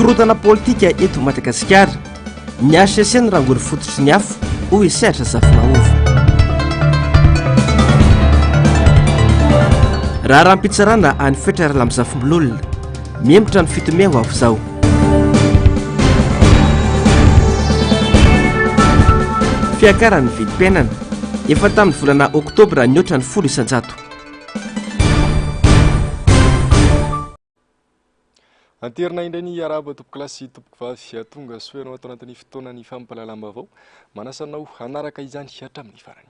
Korontana politika eto Madagasikara. Ny hcc no rangory fototry ny afo, hoy i Serge Zafimahova. Raharaham-pitsarana any Fetra Ralamizafimbolola. Mihemotra ny fito mey ho avy izao. Fiakaran'ny vidim-piainana. Efa tamin'ny volana oktobra nihoatra ny 10%. Anterina indray ny arahaba tompokolahy sy tompokovavy tonga soa ianao ato anatin'ny fotoanan'ny fampahalalam-baovao. Manasa anao hanaraka izany hatramin'ny farany.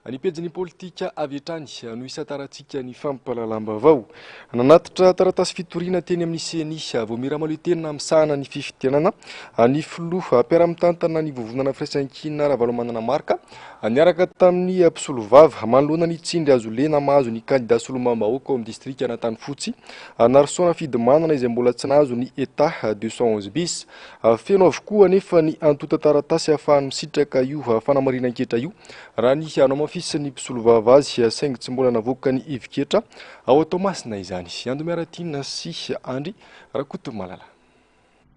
Ny pejin'ny politika avy hatrany no isantarantsika ny fampahalalam-baovao. Nanatitra taratasy fitoriana teny amin'ny Ceni, Vaomiera Mahaleo-tena misahana ny fifidianana, ny filoha mpiara-mitantana ny Vovonana Firaisankina Ravalomanana Marc, niaraka tamin'ny mpisolovava manoloana ny tsindry hazo lena mahazo ny kandida solombavambahoaka ao amin'ny distrikan'Antanifotsy, Narson Rafidimanana izay mbola tsy nahazo ny Etat 211 bis. Feno avokoa anefa ny antontan-taratasy ahafahany misitraka io fanamarinan-ketra io raha ny nohamafisin'ny mpisolovava azy saingy tsy mbola navoaka ny ivon-ketra ao Toamasina izany. Ando Miaratiana sy Andry Rakotomalala.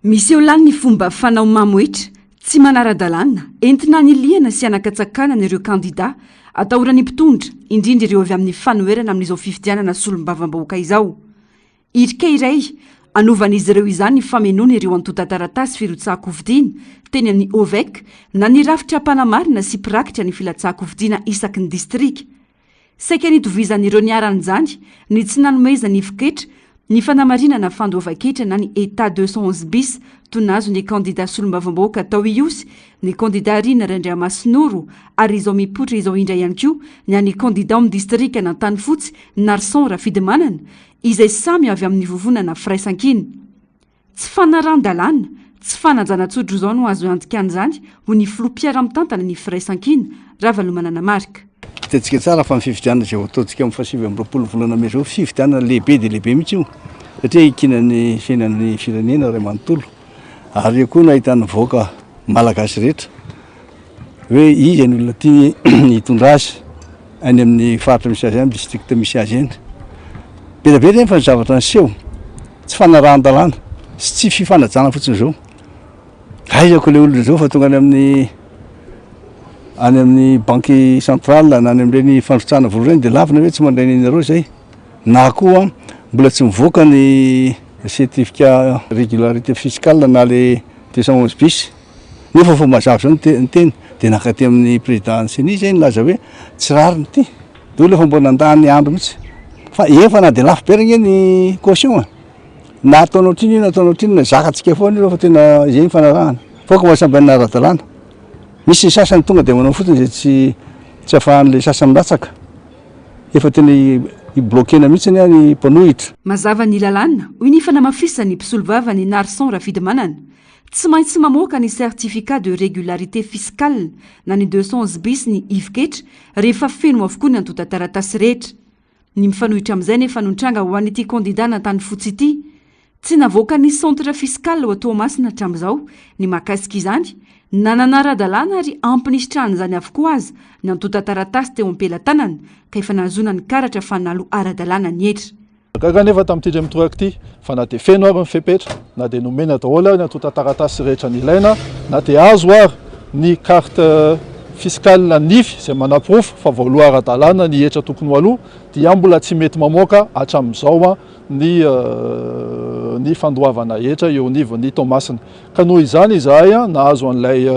Miseho lany ny fomba fanao mamohetra, tsy manara-dalàna, entina hanilihana sy hanakatsakanana ireo kandidà atahoran'ny mpitondra, indrindra ireo avy amin'ny fanoherana amin'izao fifidianana solombavambahoaka izao. Irika iray hanovan'izy ireo izany ny famenoana ireo antontan-taratasy firotsahan-kofidina teny amin'ny OVEC na ny rafitra mpanamarina sy mpirakitra ny filatsahan-kofidina isaky ny distrika. Saika nitovizan'ireo niharan'izany ny tsy nanomezan'ny ivon-ketra ny fanamarinana fandoavan-ketra na ny Etat 211 bis toa nahazo ny kandida solombavambahoaka tao Ihosy, ny kandida Rina Randriamasinoro ary izao mipoitra izao indray ihany koa ny an'ny kandida ao amin'ny distrikan'Antanifotsy Narson Rafidimanana izay samy avy amin'ny vovonana Firaisankina. Tsy fanarahan-dalàna, tsy fanajana tsotra izao no azo andikana izany, hoy ny filoha mpiara-mitantana ny Firaisankina, Ravalomanana Marc. Hitantsika tsara fa ny fifidianana izay ho ataontsika amin'ny faha 29 volana mey izao, fifidianana lehibe dia lehibe mihitsy io satria hiankinan'ny fiainan'ny firenena iray manontolo ary eo koa no ahitan'ny vahoaka malagasy rehetra hoe iza ny olona tiany hitondra azy any amin'ny faritra misy azy any, district misy azy any. Be dia be nefa ny zavatra niseho, tsy fanarahan-dalàna sy tsy fifanajana fotsiny izao. Aiza ko ilay olona izao fa tonga any amin'ny any amin'ny banque centrale na any amin'ireny fandrotsahana vola ireny dia lavina hoe tsy mandray ny anareo izay. Na koa mbola tsy mivoaka ny certificat régularité fiscale na le 211 bis. Nefa vao mazava izao ny teny dia nankaty amin'ny président ny ceni izay nilaza hoe tsy rariny ity. Dia olona efa mbola nandany andro mihitsy. Fa efa na dia lafo be ary ange ny caution e. Na ataonao ohatrinona io na ataonao ohatrinona, zakantsika foana io fa tena izay ny fanarahana. Fa koa mba samby hanana ara-dalàna. Misy ny sasany tonga dia manao fotsiny izay tsy tsy ahafahan'ilay sasany milatsaka. Efa tena i-bloquer-na mihitsy anie ny mpanohitra. Mazava ny lalàna, hoy ny fanamafisan'ny mpisolovava ny Narson Rafidimanana. Tsy maintsy mamoaka ny certificat de régularité fiscale na ny 211 bis ny ivon-ketra rehefa feno avokoa ny antontan-taratasy rehetra. Ny mifanohitra amin'izay anefa no nitranga ho an'ity kandidàn'Antanifotsy ity. Tsy navoakan'ny centre fiscal ao Toamasina hatramin'izao ny mahakasika izany, na nanara-dalàna ary ampy nisitrahan'izany avokoa aza ny antontan-taratasy teo am-pelatanana ka efa nahazoana ny karatra fa naloa ara-dalàna ny hetra. Gaga anefa tamin'ity indray mitoraka ity fa na dia feno ary ny fepetra, na dia nomena daholo ary ny antontan-taratasy rehetra nilaina, na dia azo ary ny carte fiscale nify izay manaporofo fa voaloa ara-dalàna ny hetra tokony ho aloa dia mbola tsy mety mamoaka hatramin'izao ny ny fandoavana hetra eo anivon'ny Toamasina. Ka noho izany izahay nahazo an'ilay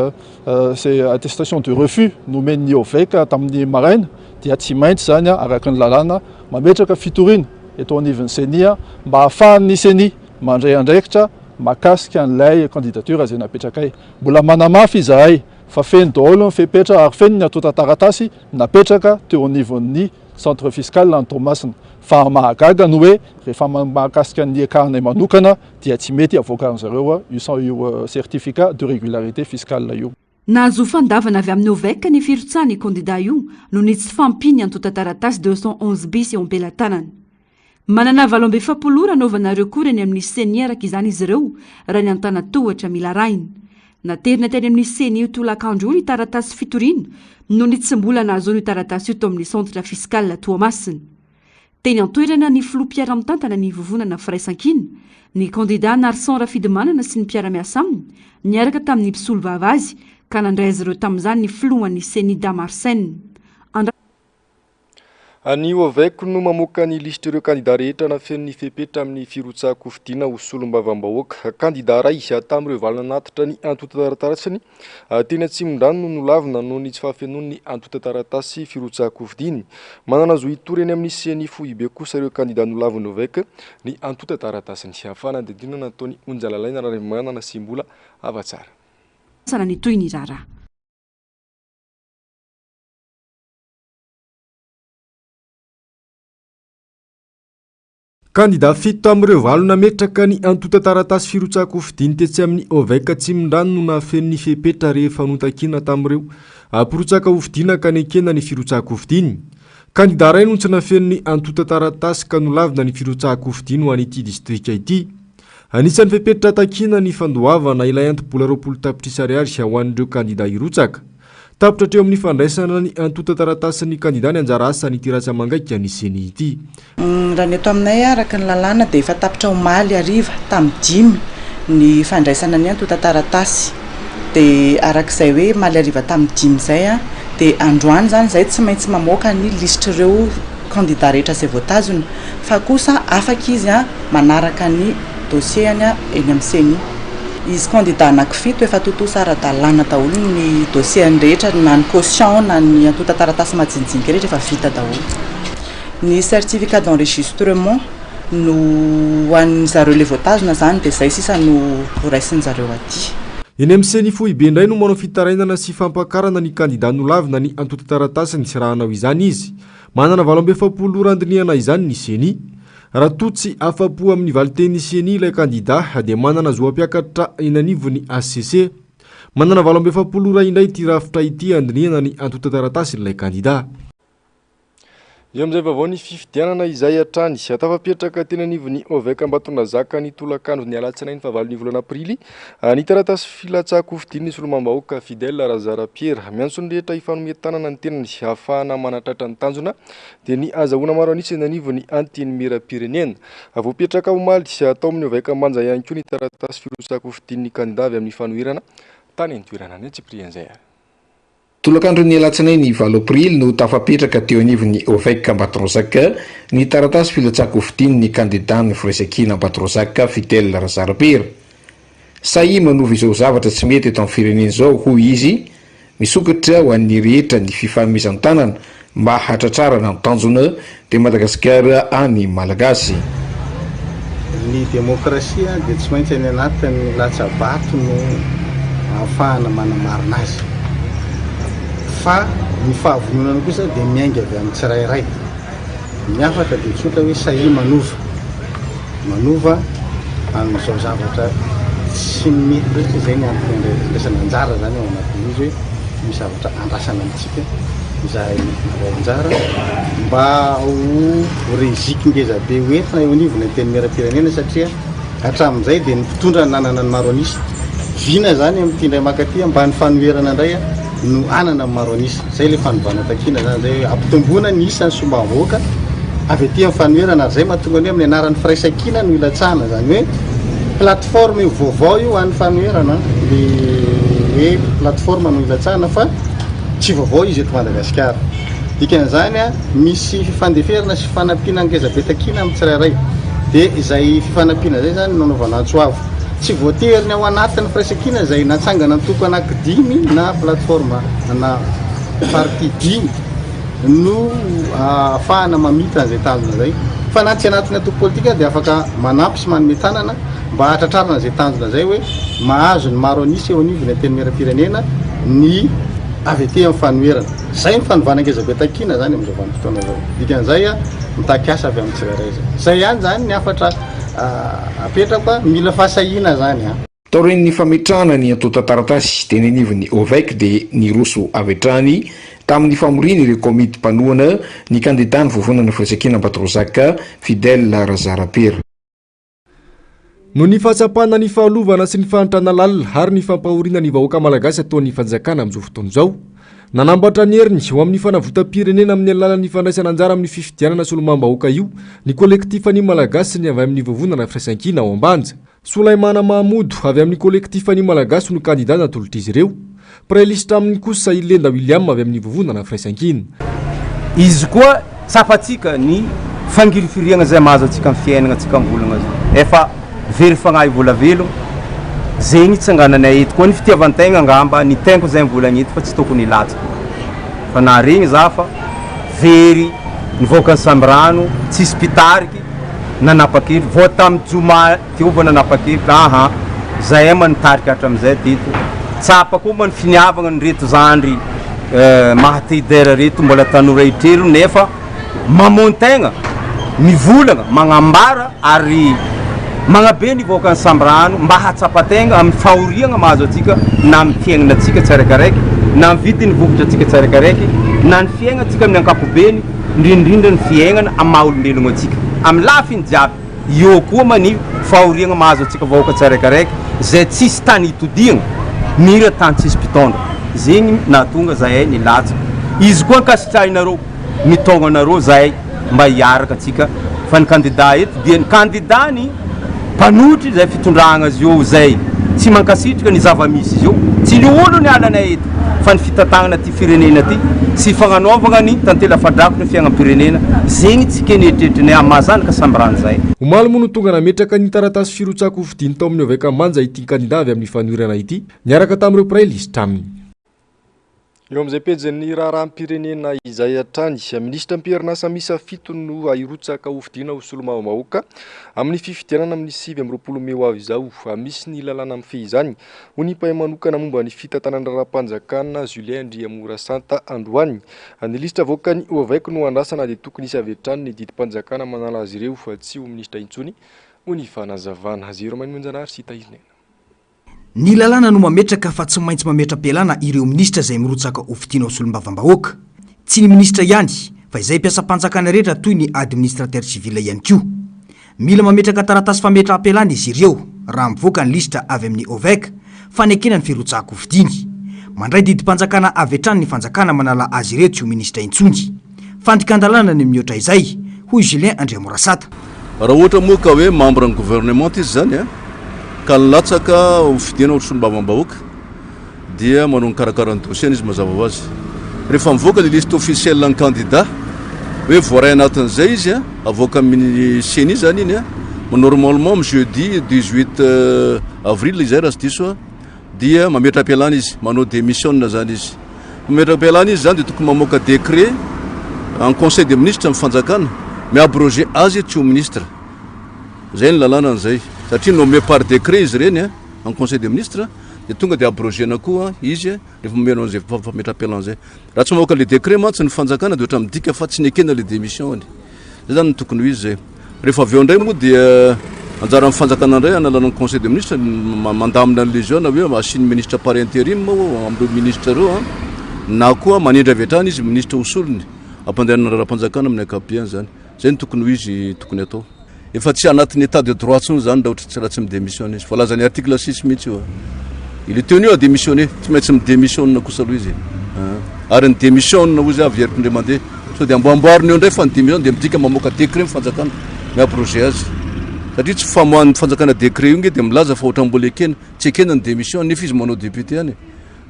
attestation de refus nomen'ny OVEC tamin'ny maraina dia tsy maintsy izany araka ny lalàna Mametraka fitoriana eto anivon'ny Ceni mba hahafahan'ny Ceni mandray andraikitra mahakasika an'ilay candidature izay napetrakay. Mbola manamafy izahay fa feno daholo ny fepetra ary feno ny antontan-taratasy napetraka teo anivon'ny centre fiscal any Toamasina. Fa mahagaga ny hoe rehefa mahakasika ny ekahanay manokana dia tsy mety avoakan'zareo io certificat de régularité fiscale io. Nahazo fandavana avy amin'ny OVEC ny firotsahan'ny kandida io noho ny tsy fahampian'ny antontan-taratasy 211 bis eo am-pelatanana. Manana 48 ora hanaovana recours eny amin'ny Ceni araka izany izy ireo raha ny antanatohatra mila arahina. Naterina teny amin'ny Ceni io tolakandro io ny taratasy fitoriana noho ny tsy mbola nahazoana io taratasy io tao amin'ny centre fiscal Toamasina. Teny an-toerana ny filoha mpiara-mitantana ny Vovonana Firaisankina, ny kandidà Narson Rafidimanana sy ny mpiara-miasa aminy, niaraka tamin'ny mpisolovava azy, ka nandray azy ireo tamin'izany ny filohan'ny Ceni Dama Arsène. Anio Ovec no mamoaka ny lisitr'ireo kandidà rehetra nafeno ny fepetra amin'ny firotsahan-kofidina ho solombavambahoaka. Kandidà iray tamin'ireo valo nanatitra ny antontan-taratasiny teny Atsimondrano no nolavina noho ny tsy fahafenoan'ny antontan-taratasy firotsahan-kofidiny. Manana zo hitory eny amin'ny Ceni foibe kosa ireo kandidà nolavin'ny Ovec ny antontan-taratasiny. Fanadihadiana nataon'i Onja Lalaina Rarimanana sy Mbola Havatsara. Nitohy ny raharaha. Kandida fito tamin'ireo valo nametraka ny antontan-taratasy firotsahan-kofidiny tetsy amin'ny Ovec Atsimondrano no nahafeno ny fepetra rehefa notakiana tamin'ireo mpirotsaka hofidina ka nekena ny firotsahan-kofidiny. Kandida iray no tsy nahafeno ny antontan-taratasy ka nolavina ny firotsahan-kofidiny ho an'ity distrika ity. Anisan'ny fepetra takiana ny fandoavana ilay anto-bola 20 tapitrisa ariary ho an'ireo kandida hirotsaka. Tapitra hatreo amin'ny fandraisana ny antontan-taratasin'ny kandida ny anjara asan'ity ratsa-mangaika ny Ceni ity. Raha ny eto aminay, araka ny lalàna dia efa tapitra omaly hariva tamin'ny dimy ny fandraisana ny antontan-taratasy. Dia araka izay hoe omaly hariva tamin'ny dimy izay dia androany izany izahay tsy maintsy mamoaka ny lisitr'ireo kandida rehetra izay voatazona fa kosa afaka izy manaraka ny dossier-ny eny amin'ny Ceni. Izy candidat anankifito efa tontosa ara-dalàna daholo ny dossier-ny rehetra na ny caution na ny antontan-taratasy majinijinika rehetra efa vita daholo. Ny certificat d'enregistrement no ho an'ny zareo le voatazona zany dia zay sisa no ho raisin'ny zareo aty. Eny amin'ny Ceni foibe indray no manao fitarainana sy fampakarana ny kandida nolavina ny antontan-taratasiny raha hanao izany izy. Manana 48 ora handinihana izany ny Ceni. Raha toa tsy afa-po amin'ny valin-tenin'ny Ceni ilay kandida dia manana zo hampiakatra eny anivon'ny hcc. Manana 48 ora indray ity rafitra ity handinihana ny antontan-taratasin'ilay kandida. Eo amin'izay vaovao ny fifidianana izay hatrany. Tafapetraka teny anivon'ny Ovec Ambatondrazaka ny tolakandron'ny alatsinainy fahavalon'ny volana aprily ny taratasy filatsahan-kofidin'ny solombavambahoaka Fidèle Razarapiera. Miantso ny rehetra hifanome tanana ny tenany hahafahana manatratra ny tanjona dia ny azahoana maro an'isa eny anivon'ny Antenimierampirenena. Voapetraka omaly tao amin'ny Ovec Ambanja ihany koa ny taratasy firotsahan-kofidin'ny kandida avy amin'ny fanoherana tany an-toerana. Ny antsipirian'izay ary. Tolakandron'ny alatsinainy valo aprily no tafapetraka teo anivon'ny Ovec Ambatondrazaka ny taratasy filatsahan-kofidin'ny kandidan'ny Firaisankina Ambatondrazaka Fidèle Razarapera. Sahia manova izao zavatra tsy mety eto amin'ny firenena izao, hoy izy, Misokatra ho an'ny rehetra ny fifanomezan-tanana mba hatratrarana ny tanjona dia Madagasikara an'ny Malagasy. Ny demokrasia dia tsy maintsy any anatin'ny latsa-bato no ahafahana manamarina azy. Fa ny fahavononana kosa dia miainga avy amin'ny tsirairay. Ny hafatra dia tsotra hoe sahia manova. Manova amin'izao zavatra tsy mety loatra izay ny antony andraisana anjara izany ao anatin'izy hoe misy zavatra andrasana amintsika izahay mandray anjara mba ho reziky ngeza be ho entina eo anivon'ny antenimierampirenena satria Hatramin'izay dia ny mpitondra nanana ny maro an'isa. Vina izany amin'ity indray maka ity mba ny fanoherana indray no hanana ny maro an'isa. Izay ilay fanovana takiana izany, izay hoe ampitomboana ny isan'ny solombavambahoaka avy aty amin'ny fanoherana ary izay mahatonga ny hoe amin'ny anaran'ny firaisankina no ilatsahana, izany hoe plateforme io vaovao io ho an'ny fanoherana, ilay hoe plateforme no ilatsahana fa tsy vaovao izy eto Madagasikara. Dikan'izany, misy fifandeferana sy fifanampiana ngeza be takiana amin'ny tsirairay. Dia izay fifanampiana izay izany no anaovana antso avo. Tsy voatery ny ao anatin'ny firaisankina izay natsangana antoko anankidimy na plateforme na parti dimy no ahafahana mamita an'izay tanjona izay. Fa na tsy anatin'ny antoko politika dia afaka manampy sy manome tanana mba hahatratrarana izay tanjona izay hoe mahazo ny maro an'isa eo anivon'ny Antenimierampirenena ny avy aty amin'ny fanoherana. Izay ny fanovana ngeza be takiana izany amin'izao vanim-potoana izao. Dikan'izay, mitaky asa avy amin'ny tsirairay izay. Izay ihany izany ny hafatra apetrako, mila fahasahiana izany. Taorian'ny fametrahana ny antontan-taratasy teny anivon'ny OVEC dia niroso avy hatrany tamin'ny famoriana ireo komity mpanohana ny kandidan'ny Vovonana Firaisankina Ambatondrazaka, Fidèle Razarapera. Noho ny fahatsapana ny fahalovana sy ny fahantrana lalina ary ny fampahoriana ny vahoaka malagasy ataon'ny fanjakana amin'izao fotoana izao. Nanambatra ny heriny ho amin'ny fanavotam-pirenena amin'ny alalan'ny fandraisana anjara amin'ny fifidianana solombavambahoaka io ny Kolektifan'ny Malagasy sy ny avy amin'ny Vovonana Firaisankina ao Ambanja. Solaimana Mahamodo avy amin'ny Kolektifan'ny Malagasy no kandida natolotr'izy ireo. Mpiray lisitra aminy kosa i Lenda William avy amin'ny Vovonana Firaisankina. Izy koa tsapantsika ny fangirifiriagna zay mahazo antsika am fiaignana tsika am volagna zao. Efa very fagnahy vola velogno, zegny itsangananay eto koa ny fitiavan-tegna angamba ny tenko zay mivolagna eto fa tsy tokony hilatsaka fa naharegny za fa very nivoaka ny sambirano tsisy mpitariky nanapa-kevitra vao tam joma Teo vao nanapa-kevitra, aha, zahay ma nitarika hatramizay teto, tsapa koa ma ny finiavagna an'ireto zandry maha te hidera reto mbola tanora hitrero nefa mamono-tegna, mivolagna, magnambara ary magnabe ny vahoakan'i Sambirano mba hahatsapa-tegna amin'ny fahoriagna mahazo antsika na amin'ny fiaignanantsika tsiraikaraiky, na amin'ny vidin'ny vokatra antsika tsiraikaraiky, na ny fiaignantsika amin'ny ankapobeny, indrindrindra ny fiaignana amin'ny maha olombelogno antsika amin'ny lafiny jiaby. Eo koa ma ny fahoriagna mahazo antsika vahoaka tsiraikaraiky zay tsisy tany itodiagna, mira tany tsisy mpitondra. Zegny nahatonga zahay nilatsaka. Izy koa ankasitrahinareo, mitaogna anareo zahay mba hiaraka antsika fa ny kandida eto dia ny kandida ny mpanohitry izay fitondragna azy eo zay tsy mankasitraka ny zava-misy izy eo. Tsy ny olo nialanay eto fa ny fitantagnana ty firenena ty sy fagnanaovagna ny tantely afa-drakotra ny fiaignam-pirenena zegny tsy keny eritreritrinay amin'ny maha zanaka sambirano zay. Omaly moa no tonga nametraka ny taratasy firotsahan-kofidiny tao amin'ny Ovec Ambanja ity kandida avy amin'ny fanoherana ity, niaraka tamin'ireo mpiray lisitra aminy. Eo amin'izay pejin'ny raharaham-pirenena izay hatrany, minisitra am-perinasa miisa fito no hirotsaka hofidiana ho solombavambahoaka amin'ny fifidianana amin'ny 29 mey ho avy izao. Misy ny lalàna mifehy izany, hoy ny mpahay manokana momba ny fitantanana raharaham-panjakana, Julien Andriamorasanta, androany. Ny lisitra avoakan'ny OVEC no andrasana dia tokony hisy avy hatrany ny didim-panjakana manala azy ireo tsy ho minisitra intsony, hoy ny fanazavana. Zero Maimoninjanahary sy Tahirinena. Ny lalàna no mametraka fa tsy maintsy mametra-pialana ireo minisitra izay mirotsaka ho fidiana ho solombavambahoaka. Tsy ny minisitra ihany fa izay mpiasam-panjakana rehetra toy ny administrateur civil ihany koa. Mila mametraka taratasy fametraham-pialana izy ireo raha mivoaka ny lisitra avy amin'ny OVEC fanekena ny firotsahan-kofidiny. Mandray didim-panjakana avy hatrany ny fanjakana manala azy ireo tsy ho minisitra intsony. Fandikan-dalàna ny mihoatra izay, hoy Julien Andriamorasata. Raha ohatra moa ka hoe membre ny gouvernement izy izany a, ka nilatsaka ho fidiana ho solombavambahoaka dia manao ny karakara ny dossier-ny izy mazava ho azy. Rehefa mivoaka ilay liste officielle ny candidat hoe voaray anatin'izay izy a, avoaka amin'ny ceni izany iny a, normalement amin'ny jeudi 18 avril izay raha tsy diso aho, dia mametra-pialana izy, manao démission izany izy. Mametra-pialana izy izany dia tokony mamoaka décret en conseil des ministres ny fanjakana mi-abroger azy tsy ho ministre. Izay ny lalàna an'izay. Satria nommé par décret izy ireny en conseil des ministres dia tonga dia abrogena koa izy rehefa manao an'izay fametra-pialana izay. Raha tsy mamoaka le décret mantsy ny fanjakana dia ohatran'ny midika fa tsy nekena le démission-ny. Zay zany no tokony ho izy zay. Rehefa avy eo indray moa dia anjaran'ny fanjakana indray hanalana ny conseil des ministres mandamina an'ilay izy eo na hoe asiany ministre par intérim amin'ireo ministre ireo an, na koa manendry avy hatrany izy ministre ho solony hampandehanana ny raharaham-panjakana amin'ny ankapobeny zany. Zay no tokony ho izy tokony atao. Efa tsy anatin'ny état de droit intsony zany raha ohatra tsy raha tsy mi-démissionner izy. Voalazan'ny article six mihitsy io. Il est tenu à démissionner. Tsy maintsy mi-démissionne kosa aloha izy e. Ary ny démissionne hozy aho averiko indray mandeha. Sao dia amboamboarina eo indray fa ny démission dia midika mamoaka décret ny fanjakana mi-abroger azy. Satria tsy famoahan'ny fanjakana décret io nge dia milaza fa ohatran'ny mbola ekena. Tsy ekena ny démission nefa izy manao député any e.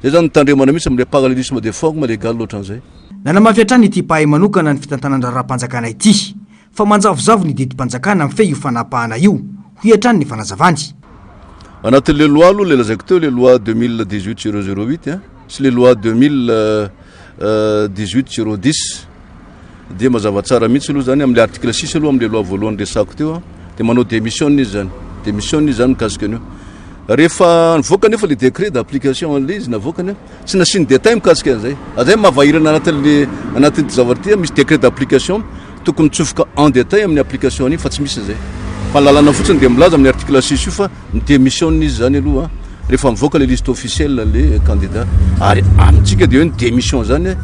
Zay zany no tandremana mihitsy amin'ilay parallélisme des formes légales ohatran'izay. Nanamafy hatrany ity mpahay manokana ny fitantanan-draharaham-panjakana ity fa manjavozavo ny didim-panjakana mifehy io fanapahana io, hoy hatrany ny fanazavany. Anatin'ilay loi aloha ilay lazaiko teo, ilay loi 2018 008 sy ilay loi 2018 010 dia mazava tsara mihitsy aloha izany amin'ilay article 6 aloha amin'ilay loi voalohany resahako teo dia manao démission izy izany, démission izy izany mikasika an'io. Rehefa nivoaka anefa ilay décret d'application an'ilay izy navoakany, Tsy nasiany détail mikasika an'izay. Ary zay mahavahirana anatin'le anatin'ity zavatra ity, misy décret d'application tokony mitsofoka en détail amin'ny application an'iny fa tsy misy izay. Fa ny lalàna fotsiny dia milaza amin'ny article six io fa mi-démissionne izy zany aloha rehefa mivoaka le liste officielle le candidat. Ary amintsika dia hoe ny démission zany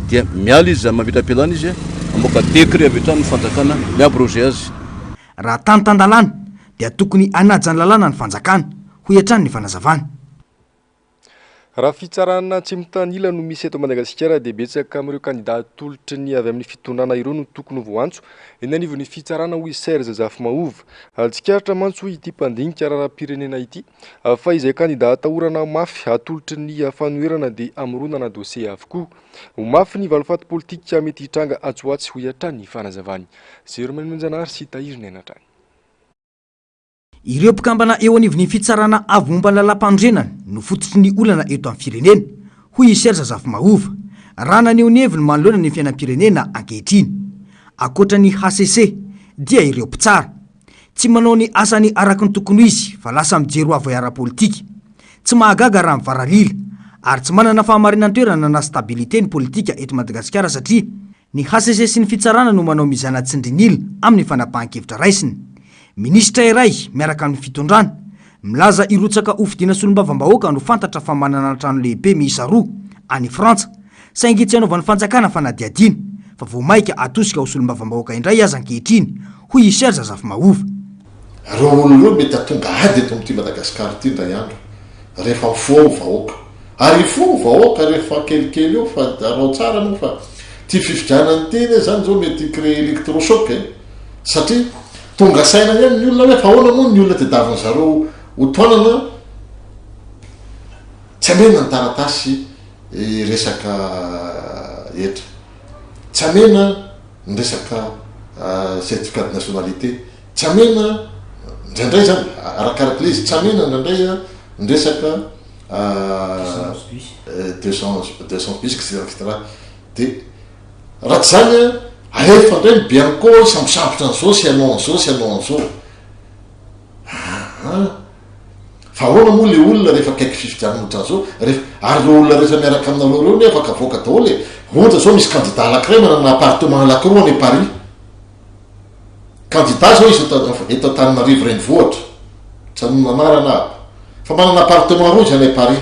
dia miala izy zany mametra-pialana izy, mamoaka décret avy hatrany ny fanjakana mi-abroger azy. Raha tany tan-dalàna dia tokony hanaja ny lalàna ny fanjakana, hoy hatrany ny fanazavana. Raha fitsarana tsy mitanila no misy eto Madagasikara dia betsaka amin'ireo kandida atolotry ny avy amin'ny fitondrana ireo no tokony ho voaantso eny anivon'ny fitsarana hoy Serge Zafimahova. Tsikaritra mantsy hoy ity mpandinika raharaham-pirenena ity fa izay kandida atahorana mafy atolotry ny fanoherana dia hamoronana dosie avokoa. Ho mafy ny valifaty politika mety hitranga atsy ho atsy hoy hatrany ny fanazavany. Zero Manonjanahary sy Tahiry Naina hatrany. Ireo mpikambana eo anivon'ny Fitsarana avo momba ny lalàmpanorenana no fototry ny olana eto amin'ny firenena, hoy i Serge Zafimahova, raha naneho ny heviny manoloana ny fiainam-pirenena ankehitriny. Ankoatra ny hcc dia ireo mpitsara. Tsy manao ny asany araka ny tokony ho izy fa lasa mijery ho avoay ara-politika. Tsy mahagaga raha mivaralila ary tsy manana fahamarinan-toerana na stabilité ny politika eto Madagasikara satria Ny hcc sy ny fitsarana no manao mizana tsindrin'ila amin'ny fanapahan-kevitra raisiny. Minisitra iray miaraka amin'ny fitondrana, milaza hirotsaka hofidiana solombavambahoaka no fantatra fa manana trano lehibe miisa roa any Frantsa, saingy tsy anaovan'ny fanjakana fanadihadiana, fa vao mainka atosika ho solombavambahoaka indray aza ankehitriny, hoy i Serge Zafimahova. Ireo olona ireo mety hahatonga ady eto amin'ity Madagasikara ity indray andro rehefa mifoha ny vahoaka. Ary hifoha ny vahoaka rehefa kelikely eo fa araho tsara moa fa ity fifidianana ity anie zany zao mety hi-créer électrochoc e! Satria tonga saina ihany ny olona hoe fa ahoana moa ny olona tediavin zareo ho tohanana tsy amena ny taratasy resaka hetra, tsy amena ny resaka certificat de nationalité, tsy amena indraindray zany arakarak'ilay izy, tsy amena indraindray ny resaka 200 bis etc etc de raha tsy zany an alefa indray ny bianco hisambosambotra an'izao sy hanao an'izao sy hanao an'izao aa fa ahoana moa le olona rehefa akaiky fifidianana ohatran'izao rehefa ary ireo olona rehetra miaraka aminareo ireo ne afaka avoaka daholo e ohatra zao misy candidat anankiray manana appartement anankiroa any Paris Candidat zao izy eto Antananarivo renivohitra, tsy hanonona anarana aho, fa manana appartement roa izy any Paris.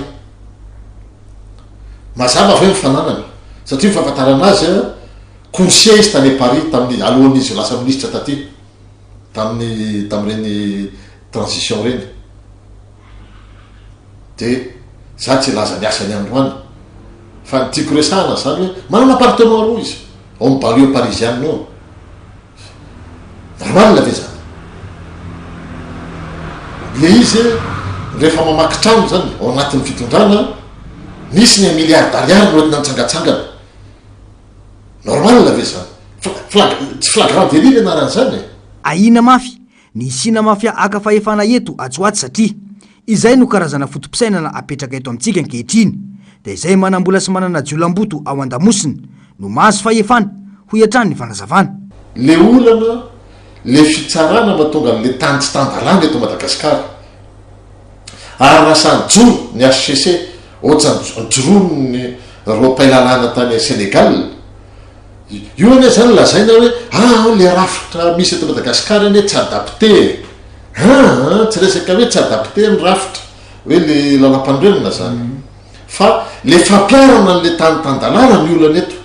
Mazava ve ny fananany? Satria ny fahafantarana azy, coursier izy tany Paris tamin'ny alohan'izy lasa minisitra taty, tamin'ny tamin'ireny transition ireny. Dia za tsy hilaza ny asany androany, fa ny tiako resahana zany hoe manana appartement roa izy ao amin'ny banlieue parisienne ao. Normal ve zany? Le izy rehefa mamaky trano zany ao anatin'ny fitondrana, nisy ny un milliard d'ariary noentina nitsangatsangana. Normal ve zany? Flag, tsy flagrant délit ny anaran'izany e! Ahiana mafy ny hisiana mafia haka fahefana eto atsy ho atsy satria izay no karazana foto-pisainana apetraka eto amintsika ankehitriny dia izay manam-bola sy manana jiolamboto ao an-damosina no mahazo fahefana, hoy hatrany ny fanazavana. Le olana, le fitsarana mahatonga anle tany tsy tan-dalàna eto Madagasikara. Ary raha sahy nijoro ny HCC ohatran'ny nijoroan'ny reo mpay lalàna tany Sénégal, Io anie zany lazaina hoe aa le rafitra misy eto Madagascar anie tsy adapté e! Aa tsy resaka hoe tsy adapté ny rafitra hoe le lalampanorenana zany fa le fampiharana an'le tany tan-dalàna ny olana eto.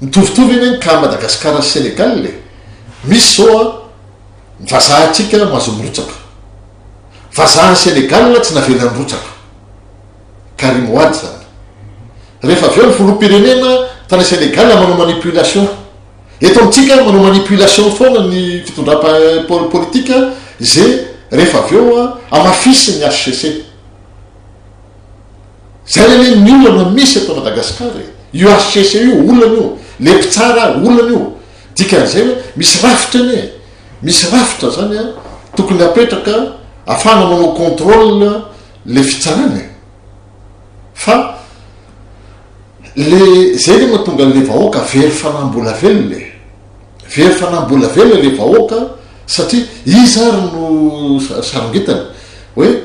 Mitovitovy anie ny cas Madagascar sy Sénégal e! Misy zao a ny vazaha antsika mahazo mirotsaka, vazaha any Sénégal tsy navela nirotsaka. Karim Wade zany. Rehefa avy eo ny filoham-pirenena tany Sénégal manao manipulation. Eto amintsika manao manipulation foana ny fitondram politika ze rehefa avy eo hamafisin'ny HCC. Zay anie ny olana misy eto Madagascar e. Io HCC io olana io, le mpitsara olana io. Dikan'izay hoe misy rafitra anie e. Misy rafitra zany tokony apetraka afahana manao contrôle le fitsarana e! Fa le zay le mahatonga an'le vahoaka very fanahy mbola velona e! Very fanahy mbola velona le vahoaka satria iza ary no sarongitany hoe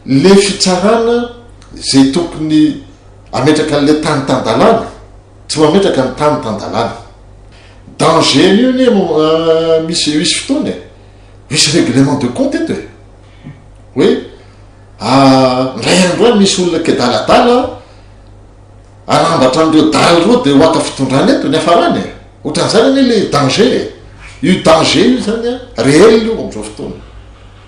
le fitsarana zay tokony ametraka an'le tany tan-dalàna tsy mametraka ny tany tan-dalàna. Danger an'io anie misy misy fotoana e! Misy règlement de compte eto e! Hoe indray andro any misy olona kiadaladala hanambatra an'ireo dahalo ireo dia ho haka fitondrana eto, ny hafarany e! Ohatran'izany anie ilay danger e! Io danger io izany an, réel io amin'izao fotoana.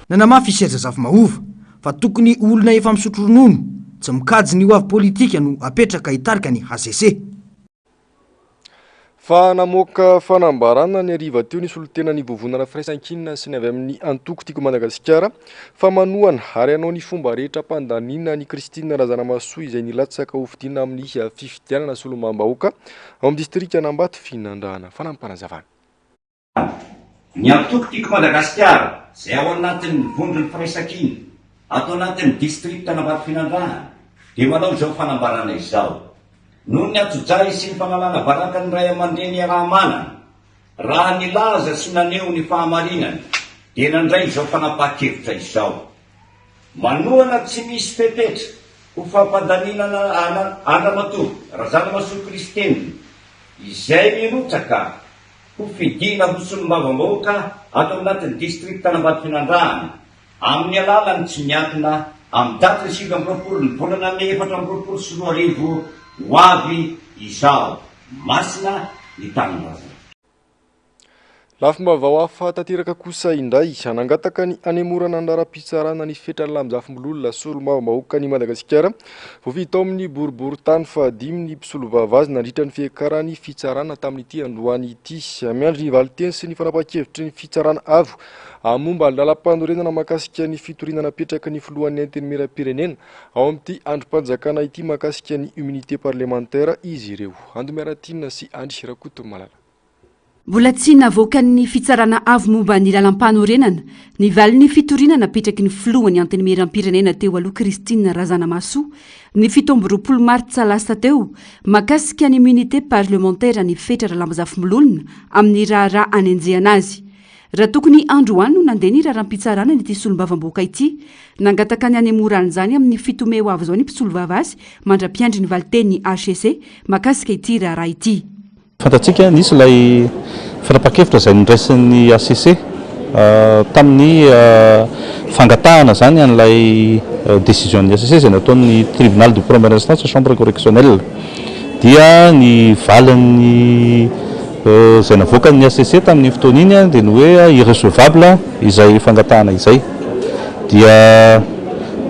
Nanamafy i Serge Zafimahova. fa tokony olona efa misotro ronono, tsy mikajy ny ho avy politika no apetraka hitarika ny hcc. Fa namoaka fanambarana ny hariva teo ny solontenan'ny Vovonana Firaisankina sy ny avy amin'ny antoko Tiako Madagasikara fa manohana ary hanao ny fomba rehetra hampandaniana an'i Christine Razanamahasoa izay nilatsaka hofidiana amin'ny fifidianana solombavambahoaka ao amin'ny distrikan'Ambatofinandrahana. Fanampin'panazavana. Ny antoko Tiako Madagasikara izay ao anatin'ny vondron'ny Firaisankina ato anatin'ny distrikan'Ambatofinandrahana dia manao izao fanambarana izao. Noho ny antsojay sy ny fanalana baraka ny ray aman-dreny iaraha-manana, raha nilaza sy naneho ny fahamarinany dia nandray izao fanapahan-kevitra izao. Manohana tsy misy fepetra ho fampandaniana an-dRamatoa Razanamahasoa Christine izay mirotsaka ho fidiana ho solombavambahoaka ato anatin'ny distrikan'Ambatofinandrahana amin'ny alalan'ny tsy miankina amin'ny datin'ny 29 ny volana mey 2024 ho avy izao. Masina ny tanindrazana. Lafim-baovao hafa tanteraka kosa indray, nangataka ny hanemorana ny raharaham-pitsarana ny Fetra Lamizafimbololona solombavambahoakan'i Madagasikara. Voafidy tao amin'ny boriborintany fahadimy ny mpisolovava azy nandritra ny fiakarany fitsarana tamin'ity androany ity. Miandry ny valinteny sy ny fanapahan-kevitry ny fitsarana avo momba ny lalampanorenana mahakasika ny fitoriana napetraky ny filohan'ny Antenimierampirenena ao amin'ity andrim-panjakana ity mahakasika ny immunité parlementaire izy ireo. Ando Miaratiana sy Andry Rakotomalala. Mbola tsy navoakan'ny Fitsarana Avo momba ny Lalàmpanorenana ny valin'ny fitoriana napetraky ny filohan'ny Antenimierampirenena teo aloha Christine Razanamahasoa ny 27 martsa lasa teo mahakasika ny immunité parlementaire an'i Fetra Ralambozafimbololona amin'ny raharaha anenjehana azy. Raha tokony androany no nandeha ny raharaham-pitsarana an'ity solombavambahoaka ity, nangataka ny hanemoran'izany amin'ny 7 mey ho avy izao ny mpisolovava azy mandra-piandry ny valin-tenin'ny hcc mahakasika ity raharaha ity. Fantatsika, nisy ilay fanapahan-kevitra izay noraisin'ny hcc tamin'ny fangatahana izany an'ilay décision-n'ny hcc izay nataon'ny tribunal de première instance chambre correctionnelle. Dia ny valin'ny izay navoakan'ny hcc tamin'iny fotoana iny dia ny hoe irrecevable izay fangatahana izay. Dia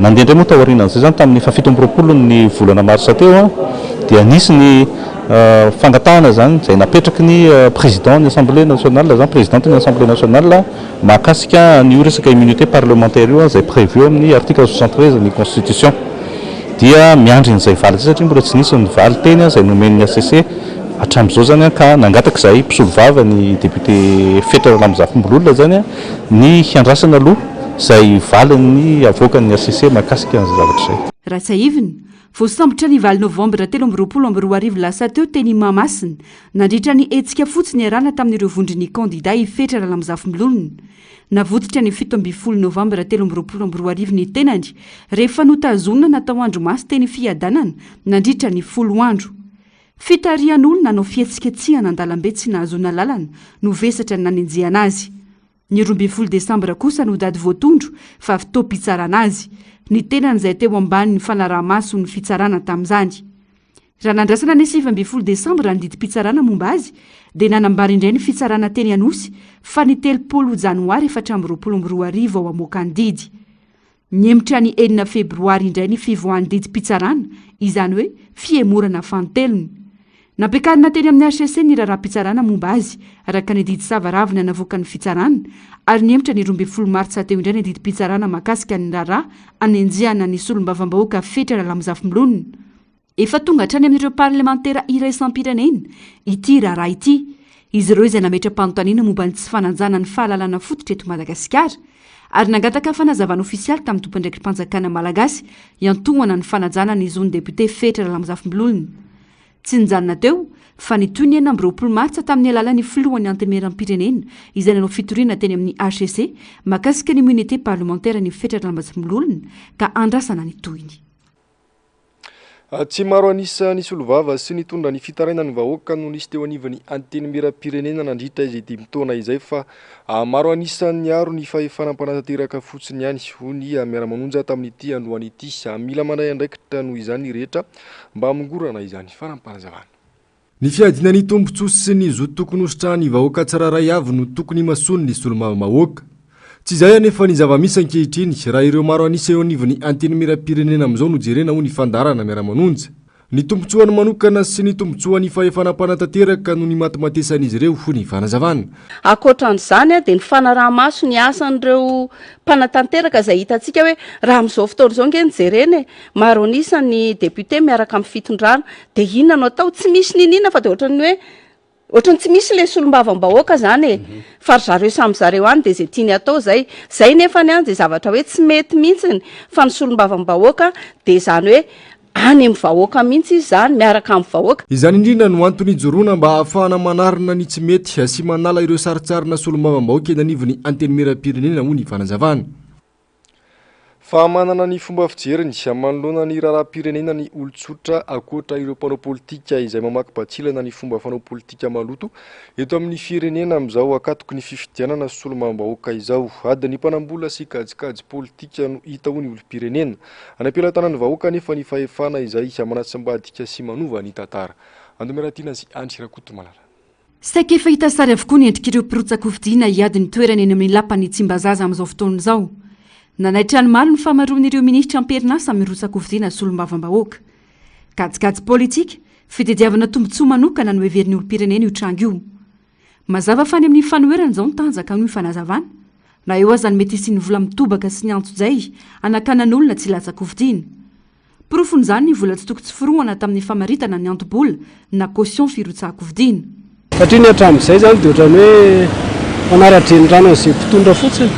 nandeha indray moa taorianan'izay izany tamin'ny faha 27 ny volana marsa teo dia nisy ny Fangatahana izany izay napetraky ny président ny assemblée nationale izany, présidente ny assemblée nationale mahakasika an'io resaka immunité parlementaire io izay prévu amin'ny article 73 ny constitution. Dia miandry an'izay valiny izay satria mbola tsy nisy ny valin-teny izay nomen'ny HCC hatramin'izao izany ka nangataka izahay mpisolovava ny député Fetra Ralamizafimbololona izany ny hiandrasana aloha izay valiny avoakan'ny HCC mahakasika an'izay zavatra izay. Raha tsiahivina, Voasambotra ny valo novambra 2023 lasa teo teny Mahamasina, nandritra ny hetsika fotsy niarahana tamin'ireo vondron'ny kandida i Fetra Ralamizafimboloina. Navotsotra ny 17 novambra 2023 ny tenany, rehefa notazonina natao andrimaso teny Fiadanana nandritra ny folo andro. Fitarihan'olona hanao fihetsiketsehana an-dalambe tsy nahazoana lalana no vesatra nanenjehana azy. Ny 12 desambra kosa no daty voatondro fa fotoam-pitsarana azy, ny tenany izay teo ambanin'ny fanaraha-mason'ny fitsarana tamin'izany. Raha nandrasana ny 19 desambra ny didim-pitsarana momba azy dia nanambara indray ny fitsarana teny Anosy fa ny 30 janoary 2024 vao hamoaka ny didy. Nihemotra ny enina febroary indray ny fivoahan'ny didim-pitsarana, izany hoe fihemorana fanintelony. Nampiakarina teny amin'ny hcc ny raharaham-pitsarana momba azy, araka ny didy savaravina navoakan'ny fitsarana, ary nihemotra ny 12 martsa teo indray ny didim-pitsarana mahakasika ny raharaha anenjehana ny solombavambahoaka Fetra Ralamizafimboloina. Efa tonga hatrany amin'ireo parlemantera iraisam-pirenena ity raharaha ity. Izy ireo izay nametra-panontaniana momba ny tsy fanajana ny fahalalana fototra eto Madagasikara ary nangataka fanazavana ofisialy tamin'ny tompon'andraiki-panjakana malagasy hiantohana ny fanajana ny zon'ny depiote Fetra Ralamizafimboloina. Tsy nijanona teo fa nitohy ny 26 martsa tamin'ny alalan'ny filohan'ny Antenimierampirenena izay nanao fitoriana teny amin'ny hcc mahakasika ny immunité parlementaire ny Fetra Ralamizafimboloina ka andrasana ny tohiny. Tsy maro an'isa nisolovava sy nitondra ny fitarainan'ny vahoaka no nisy teo anivon'ny Antenimierampirenena nandritra izay dimy taona izay fa maro an'isa niaro ny fahefana mpanatanteraka fotsiny ihany, hoy ny Miara-manonja tamin'ity androany ity. Mila mandray andraikitra noho izany ny rehetra mba hamongorana izany fanampahazavana. Ny fiadiana ny tombontsoa sy ny zo tokony hositrahan'ny vahoaka tsirairay avy no tokony himasoan'ny solombavambahoaka. Tsy izay anefa ny zava-misy ankehitriny raha ireo maro an'isa eo anivon'ny Antenimierampirenena amin'izao no jerena hoy ny fandaharana Miara-manonja. Ny tombontsoany manokana sy ny tombontsoan'ny fahefana mpanatanteraka no nimatimatesan'izy ireo, hoy ny fanazavana. Ankoatra an'izany dia ny fanaraha-maso ny asan'ireo mpanatanteraka izay hitantsika hoe raha amin'izao fotoana izao ange no jerena e, maro an'isa ny député miaraka amin'ny fitondrana dia inona no atao? Tsy misy n'inon'inona fa dia ohatran'ny hoe Ohatran'ny tsy misy ilay solombavambahoaka zany e! Fa ry zareo samy zareo any dia izay tiany atao izay. Izay nefany an dia zavatra hoe tsy mety mihitsiny fa ny solombavambahoaka dia izany hoe any amin'ny vahoaka mihitsy izy izany, miaraka amin'ny vahoaka. Izany indrindra no antony ijoroana mba hahafahana manarina ny tsy mety sy manala ireo sarintsarina solombavambahoaka eny anivon'ny Antenimierampirenena, hoy ny fanazavana. Fa manana ny fomba fijeriny manoloana ny raharaham-pirenena ny olon-tsotra ankoatra ireo mpanao politika izay mamaky batsilana ny fomba fanao politika maloto eto amin'ny firenena amin'izao ankatoky ny fifidianana solombavambahoaka izao. Adin'ny mpanam-bola sy kajikajy politika no hita ho ny olom-pirenena. Any am-pelatanan'ny vahoaka anefa ny fahefana izay manatsimbadika sy manova ny tantara. Andomeratiana sy Andry Rakotomalala. Saika efa hita sary avokoa ny endrik'ireo mpirotsak'hofidiana hiady ny toerana eny amin'ny lapan'i Tsimbazaza amin'izao fotoana izao. Nanaitra ny maro ny fahamaroan'ireo minisitra am-perinasa mirotsa-kofidiana solombavambahoaka. Kajikajy politika, fitediavana tombontsoa manokana no heverin'ny olom-pirenena io tranga io. Mazava fa any amin'ny fanoherana izao ny tanjaka, hoy ny fanazavana. Na eo aza ny mety hisian'ny vola mitobaka sy ny antsojay hanakanan'olona tsy hilatsa-kofidiana. Porofon'izany ny vola tsy toko tsy forohana tamin'ny famaritana ny anto-bola na caution firotsahan-kofidiana. Satria ny hatramin'izay izany dia ohatran'ny hoe manara-drenirano an'izay mpitondra fotsiny.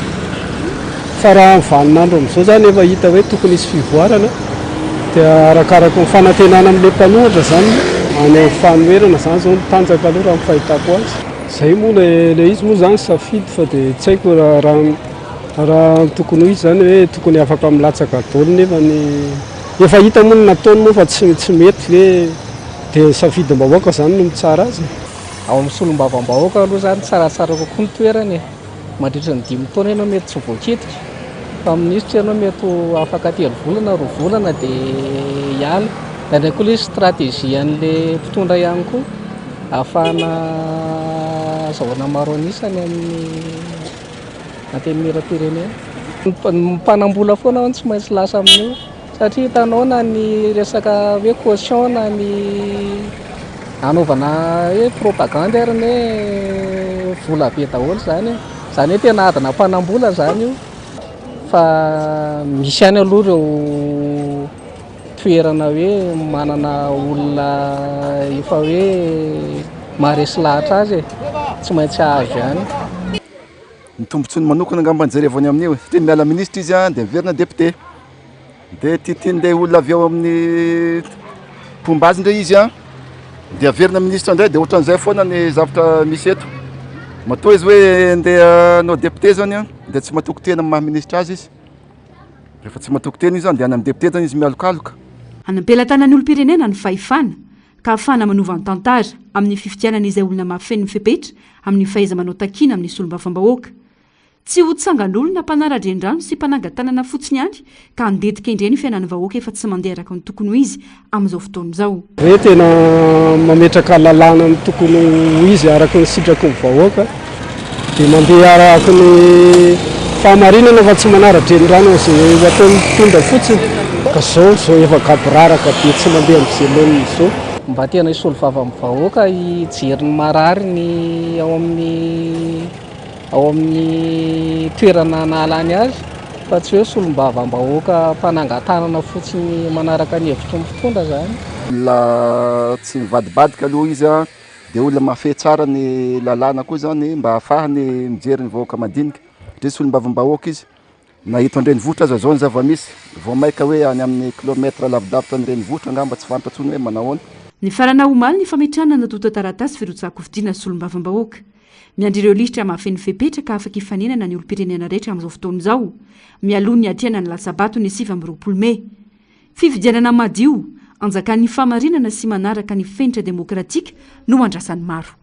Fa raha amin'ny vaninandro amin'izao izany efa hita hoe tokony hisy fivoarana dia arakaraka ny fanantenana amin'ilay mpanohitra izany any amin'ny fanoherana izany izao ny tanjaka aloha raha ny fahitako azy. Izay moa ilay izy moa izany safidy fa dia tsy haiko raha Raha ny tokony ho izy izany hoe tokony afaka milatsaka daholo nefa ny efa hita moa ny nataony moa fa tsy tsy mety ve dia ny safidim-bahoaka izany no mitsara azy e. Ao amin'ny solombavambahoaka aloha izany tsaratsara kokoa ny toerana e. Mandritra ny dimy taona ianao mety tsy voakitika fa minisitra ianao mety ho afaka telo volana, roa volana dia hiala. Indraindray koa ilay stratégie an'ilay mpitondra ihany koa ahafahana azahoana maro an'isa any amin'ny Antenimierampirenena. Ny mpanambola foana hono tsy maintsy lasa amin'io satria hitanao na ny resaka hoe caution na ny anaovana hoe propagande ary ny hoe vola be daholo izany e. Izany hoe tena adina mpanambola izany io fa misy ihany aloha ireo toerana hoe manana olona efa hoe maharesy lahatra azy e, tsy maintsy hahazo ihany. Ny tombotsoany manokana angamba no jerevany amin'io e, satria miala ministra izy dia miverina député, dia tiatian'ilay olona avy ao amin'ny mpomba azy indray izy an, dia averina ministra indray, dia ohatran'izay foana ny zavatra misy eto, matoa izy hoe andeha hanao député zany an, dia tsy matoky tena amin'ny maha ministra azy izy, rehefa tsy matoky tena izy an, dia any amin'ny député zany izy mialokaloka. Any am-pelatanan'ny olom-pirenena ny fahefana, ka ahafahana manova ny tantara amin'ny fifidianana izay olona mahafeno ny fepetra amin'ny fahaiza-manao takiana amin'ny solombavambahoaka. Tsy ho tsangan'olona mpanara-drenirano sy mpananga-tanana fotsiny ihany ka handetika indray ny fiainan'ny vahoaka efa tsy mandeha araka ny tokony ho izy amin'izao fotoana izao. Hoe tena mametraka lalàna ny tokony ho izy araka ny sitraky ny vahoaka dia mandeha araka ny fahamarinana fa tsy manara-drenirano an'izay ho ataon'ny mpitondra fotsiny ka zao zao efa gaboraraka be tsy mandeha amin'izay laoniny izao. Mba tena hisolo vava amin'ny vahoaka hijery ny marary ny ao amin'ny ao amin'ny toerana nahalany azy fa tsy hoe solombavambahoaka mpanangan-tanana fotsiny manaraka ny hevitry ny mpitondra izany. Olona tsy mivadibadika aloha izy an, dia olona mahafehy tsara ny lalàna koa zany mba ahafahany mijery ny vahoaka madinika, satria solombavambahoaka izy, na eto an-drenivohitra aza zao ny zava-misy, vao maika hoe any amin'ny kilomètre lavidavitra ny renivohitra angamba tsy fantatra intsony hoe manahoana. Nifarana omaly ny fametrahana ny antontan-taratasy firotsahan-kofidina solombavambahoaka. Miandry ireo lisitra mahafeno fepetra ka afaka hifaninana ny olom-pirenena rehetra amin'izao fotoana izao, mialoha ny hiatrehana ny latsa-bato ny 29 mey. Fifidianana madio, anjakan'ny fahamarinana sy manaraka ny fenitra demokratika no andrasan'ny maro.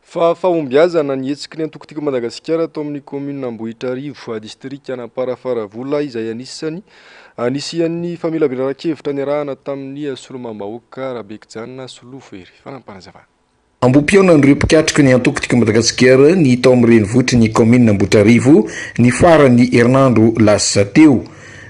Fa fahombiazana ny hetsiky ny antoko Tiako Madagasikara tao amin'ny kaominina Ambohitrarivo, distrikan'Amparafaravola, izay anisan'ny nisian'ny famelabelaran-kevitra niarahana tamin'ny solombavambahoaka Rabekijanona Solofo Hery. Fanampin'izay. Ambohipihaonan'ireo mpikatroka ny antoko Tiako Madagasikara ny tao amin'ny renivohitry ny kaominina Ambohitrarivo ny faran'ny herinandro lasa teo.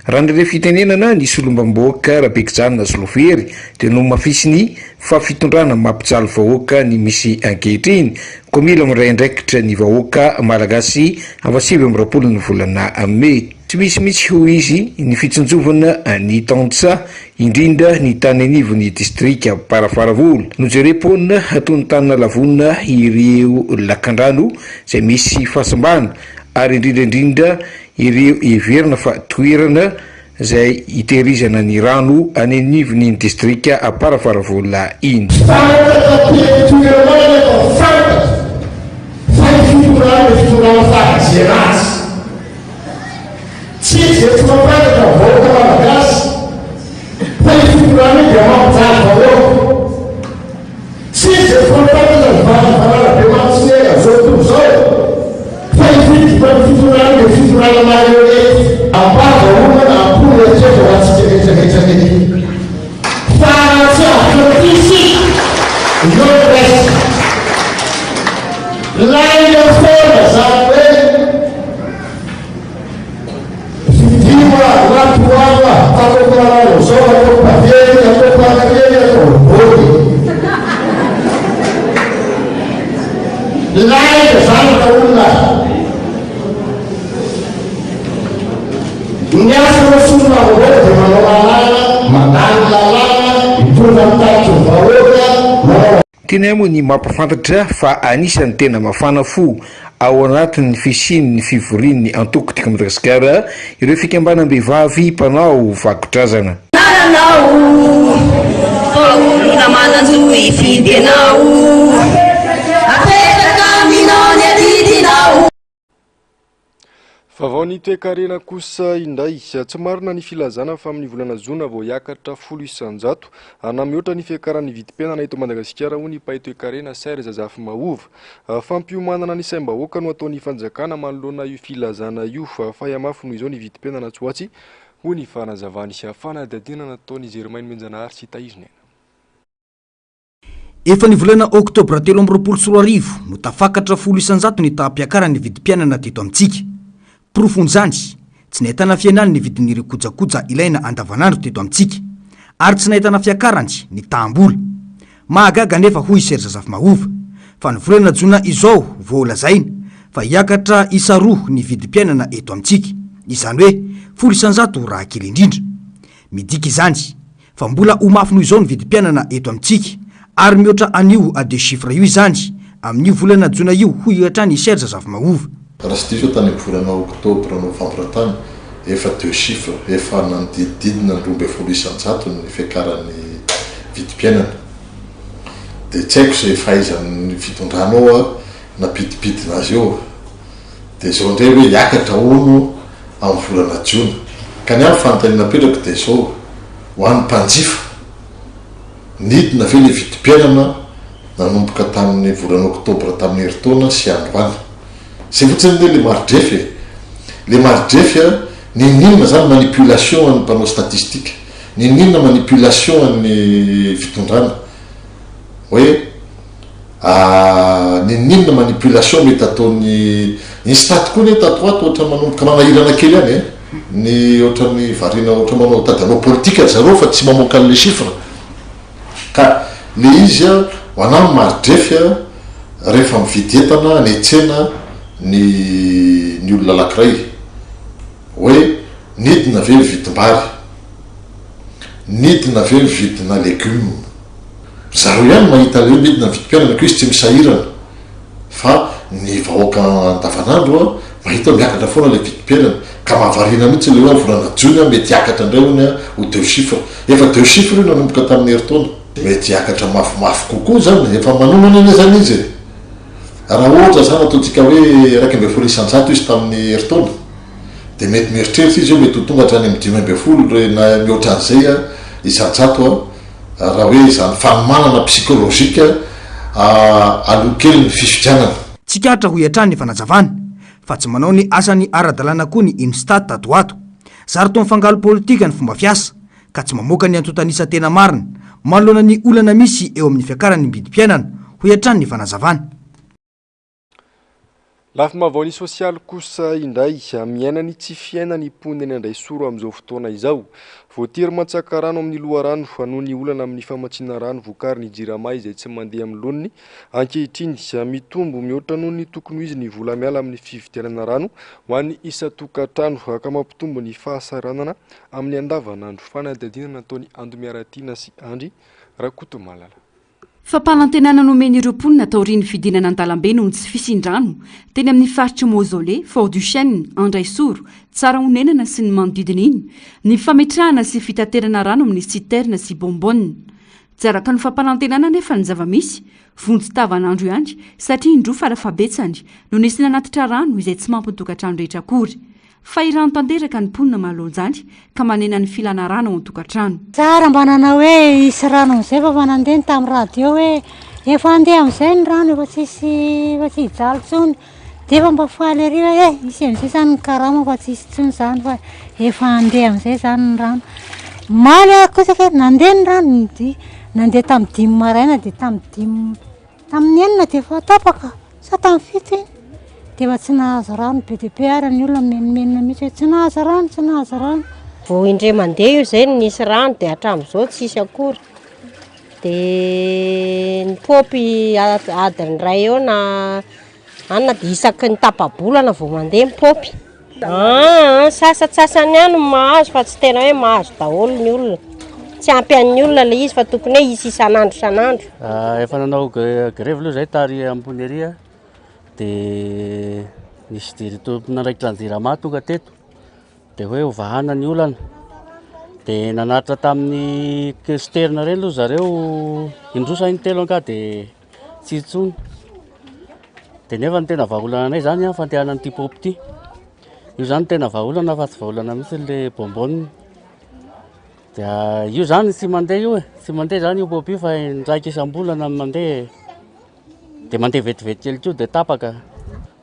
Raha nandray fitenenana ny solombambahoaka Rabekijanona Solofery dia nohamafisiny fa fitondrana mampijaly vahoaka ny misy ankehitriny koa mila mandray andraikitra ny vahoaka malagasy amin'ny faha 29 ny volana mey. Tsy misy mihitsy hoy izy ny fitsinjovana ny tantsaha indrindra ny tany anivon'ny distrika Amparafaravola. Nojerem-poana toy ny tany nalavonina ireo lakandrano izay misy fahasimbana ary indrindra indrindra ireo heverina fa toerana izay hitehirizana ny rano any anivon'iny distrika Amparafaravola iny. Fantatra taty an-toerana anefa fantatra fa io fitondrana io fitondrana faran'izay ratsy. Tsy izay tsy mampangatra ny vahoaka malagasy fa io fitondrana io dia mampijaly vahoaka. Tsy izay tsy mampangatra ny vary valala be mampitsilena izao tontolo izao fa io fitondrana io dia fitondrana marionnette. Am-bava olana am-po mieritreritra ho antsika rehetra rehetra rehetra fa raha tsy avotra ity isika no raisina. Lainga foana zany hoe Fidio aho na tohano aho, ataoko manao zao, ataoko pavé, ataoko anakely, ataoko body. Lainga zany ra olona. Ny asan'ny solombavambahoaka dia manao lalàna, mandany lalàna, mitondra ny tatitry ny vahoaka, manao. Tianay moa ny mampahafantatra fa anisan'ny tena mafana fo ao anatin'ny fisian'ny fivorian'ny antoko Tiako Madagasikara ireo fikambanam-behivavy mpanao vakodrazana. Anaranao fa olona manan-jo hifidy anao. Apetraka aminao ny adidinao. Vaovao ny toekarena kosa indray. Tsy marina ny filazana fa amin'ny volana jona vao hiakatra 10% na mihoatra ny fiakaran'ny vidim-piainana eto Madagasikara hoy ny mpahay toekarena Serge Zafimahova. Fampiomanana ny saim-bahoaka no ataon'ny fanjakana manoloana io filazana io. Fa hihamafy noho izao ny vidim-piainana atsy ho atsy hoy ny fanazavany. Fanadihadiana nataon'i Germain Nomenjanahary sy Tahiry Naina. Efa ny volana oktobra 2023 no tafakatra 10% ny taham-piakaran'ny vidim-piainana teto amintsika. Porofon'izany, tsy nahitana fihenany ny vidin'ireo kojakoja ilaina andavanandro teto amintsika, ary tsy nahitana fiakarany ny taham-bola. Mahagaga anefa hoy i Serge Zafimahova, fa ny volana jona izao vao lazaina fa hiakatra isa roa ny vidim-piainana eto amintsika, izany hoe 10% raha kely indrindra. Midika izany fa mbola ho mafy noho izao ny vidim-piainana eto amintsika ary mihoatra an'io deux chiffres io izany amin'io volana jona io hoy hatrany i Serge Zafimahova. Raha tsy diso aho tany amin'ny volana oktobra novambra tany efa deux chiffres, efa nanodidididina ny 12% ny fiakaran'ny vidim-piainana. Dia tsy haiko izay fahaizan'ny fitondrana ao nampidipidina azy eo. Dia izao indray hoe hiakatra hono amin'ny volana jona. Ka ny ahy ny fanontaniana apetrako dia izao, ho an'ny mpanjifa, nidina ve ilay vidim-piainana nanomboka tamin'ny volana oktobra tamin'ny herintaona sy androany? Izay fotsiny anie ilay mari-drefy e! Ilay mari-drefy a, n'inon'inona izany manipulation an'ny mpanao statistique, n'inon'inona manipulation an'ny fitondrana, hoe Ahh n'inon'inona manipulation mety ataon'ny instat koa anie tato ho ato ohatra manomboka manahirana kely ihany e! Ny ohatran'ny variana ohatra manao mitady hanao politika ry zareo fa tsy mamoaka an'le chiffre ka le izy a ho anah ny mari-drefy a rehefa mividy entana any an-tsena ny ny olona anakiray hoe nidina ve ny vidim-bary nidina ve ny vidina legioma Zareo ihany mahita ilay hoe midina ny vidim-piainana koa izy tsy misahirana fa ny vahoaka andavanandro mahita hoe miakatra foana ilay vidim-piainana ka mahavariana mihitsy ilay hoe amin'ny volana jona mety hiakatra indray hono ho deux chiffres. Efa deux chiffres io nanomboka tamin'ny herintaona. Mety hiakatra mafimafy kokoa izany, efa manomana anie izany izy e! Raha ohatra izany ataontsika hoe 11% izy tamin'ny herintaona dia mety mieritreritra izy hoe mety ho tonga hatrany amin'ny 15 na mihoatra an'izay isan-jato raha hoe izany fanomanana psychologique aloha kely ny fifidianana. Tsikaritra hoy hatrany ny fanazavana fa tsy manao ny asany ara-dalàna koa ny Instat tato ho ato. Zary toa mifangalo politika ny fomba fiasa ka tsy mamoaka ny antontan'isa tena marina manoloana ny olana misy eo amin'ny fiakaran'ny vidim-piainana. hoy hatrany ny fanazavana. Lafim-baovao ny sosialy kosa indray, miaina ny tsy fiaina ny mponina eny Andraisoro amin'izao fotoana izao. Voatery mantsaka rano amin'ny loharano noho ny olana amin'ny famatsiana rano vokarin'ny Jirama izay tsy mandeha amin'ny laoniny ankehitriny. Mitombo mihoatra noho ny tokony ho izy ny vola miala amin'ny fividianana rano ho an'ny isan-tokantrano ka mampitombo ny fahasahiranana amin'ny andavanandro. Fanadihadiana nataon'i Ando Miaratiana sy Andry Rakotomalala. Fampanantenana nomen'ireo mponina taorian'ny fidinana an-dalambe noho ny tsy fisian-drano teny amin'ny faritr'i Mausolée, Fort Duchesne, Andraisoro, Tsarahonenana sy ny manodidina iny ny fametrahana sy fitaterana rano amin'ny citerne sy bonbonne. Tsy araka ny fampanantenana anefa ny zava-misy, vonjy tavanandro ihany satria indroa farafahabetsany no nisy nanatitra rano izay tsy mampy ny tokantrano rehetra akory. Fahirano tanteraka ny mponina manoloana izany ka manena ny filana rano ao an-tokantrano. Tsara mba nanao hoe hisy rano amin'izay fa efa nandeha ny tamin'ny radio hoe efa handeha amin'izay ny rano efa tsisy efa tsy hijaly intsony dia efa mba faly ery hoe eh hisy amin'izay izany ny karama fa tsisy intsony izany fa efa handeha amin'izay izany ny rano. Omaly aho kosa kay nandeha ny rano dia nandeha tamin'ny dimy maraina dia tamin'ny dimy Tamin'ny enina dia efa tapaka sa tamin'ny fito iny dia efa tsy nahazo rano be dia be ary ny olona mimenomenona mihitsy hoe tsy nahazo rano, tsy nahazo rano. Vao indray mandeha io izay no nisy rano dia hatramin'izao tsisy akory. Dia ny paompy adiny iray eo na anona dia isaky ny tapa-bolana vao mandeha ny paompy. Aa, sasantsasany ihany no mahazo fa tsy tena hoe mahazo daholo ny olona. Tsy ampy an'ny olona ilay izy fa tokony hoe hisy isan'andro isan'andro. Efa nanao grevy aloha izahay tary ambony ery dia nisy dir- tompon'andraikitra ny jirama tonga teto dia hoe hovahana ny olana. Dia nanatitra tamin'ny cisterne ireny aloha zareo indroa sa intelo angaha dia tsy intsony. Dia nefa ny tena vahaolana anay zany an, fandehanana an'ity paompy ity. Io zany tena vahaolana fa tsy vahaolana mihitsy le bonbonne. Dia io zany tsy mandeha io e, tsy mandeha zany io paompy io fa indraika isam-bolana no mandeha e. Dia mandeha vetivety kely koa dia tapaka.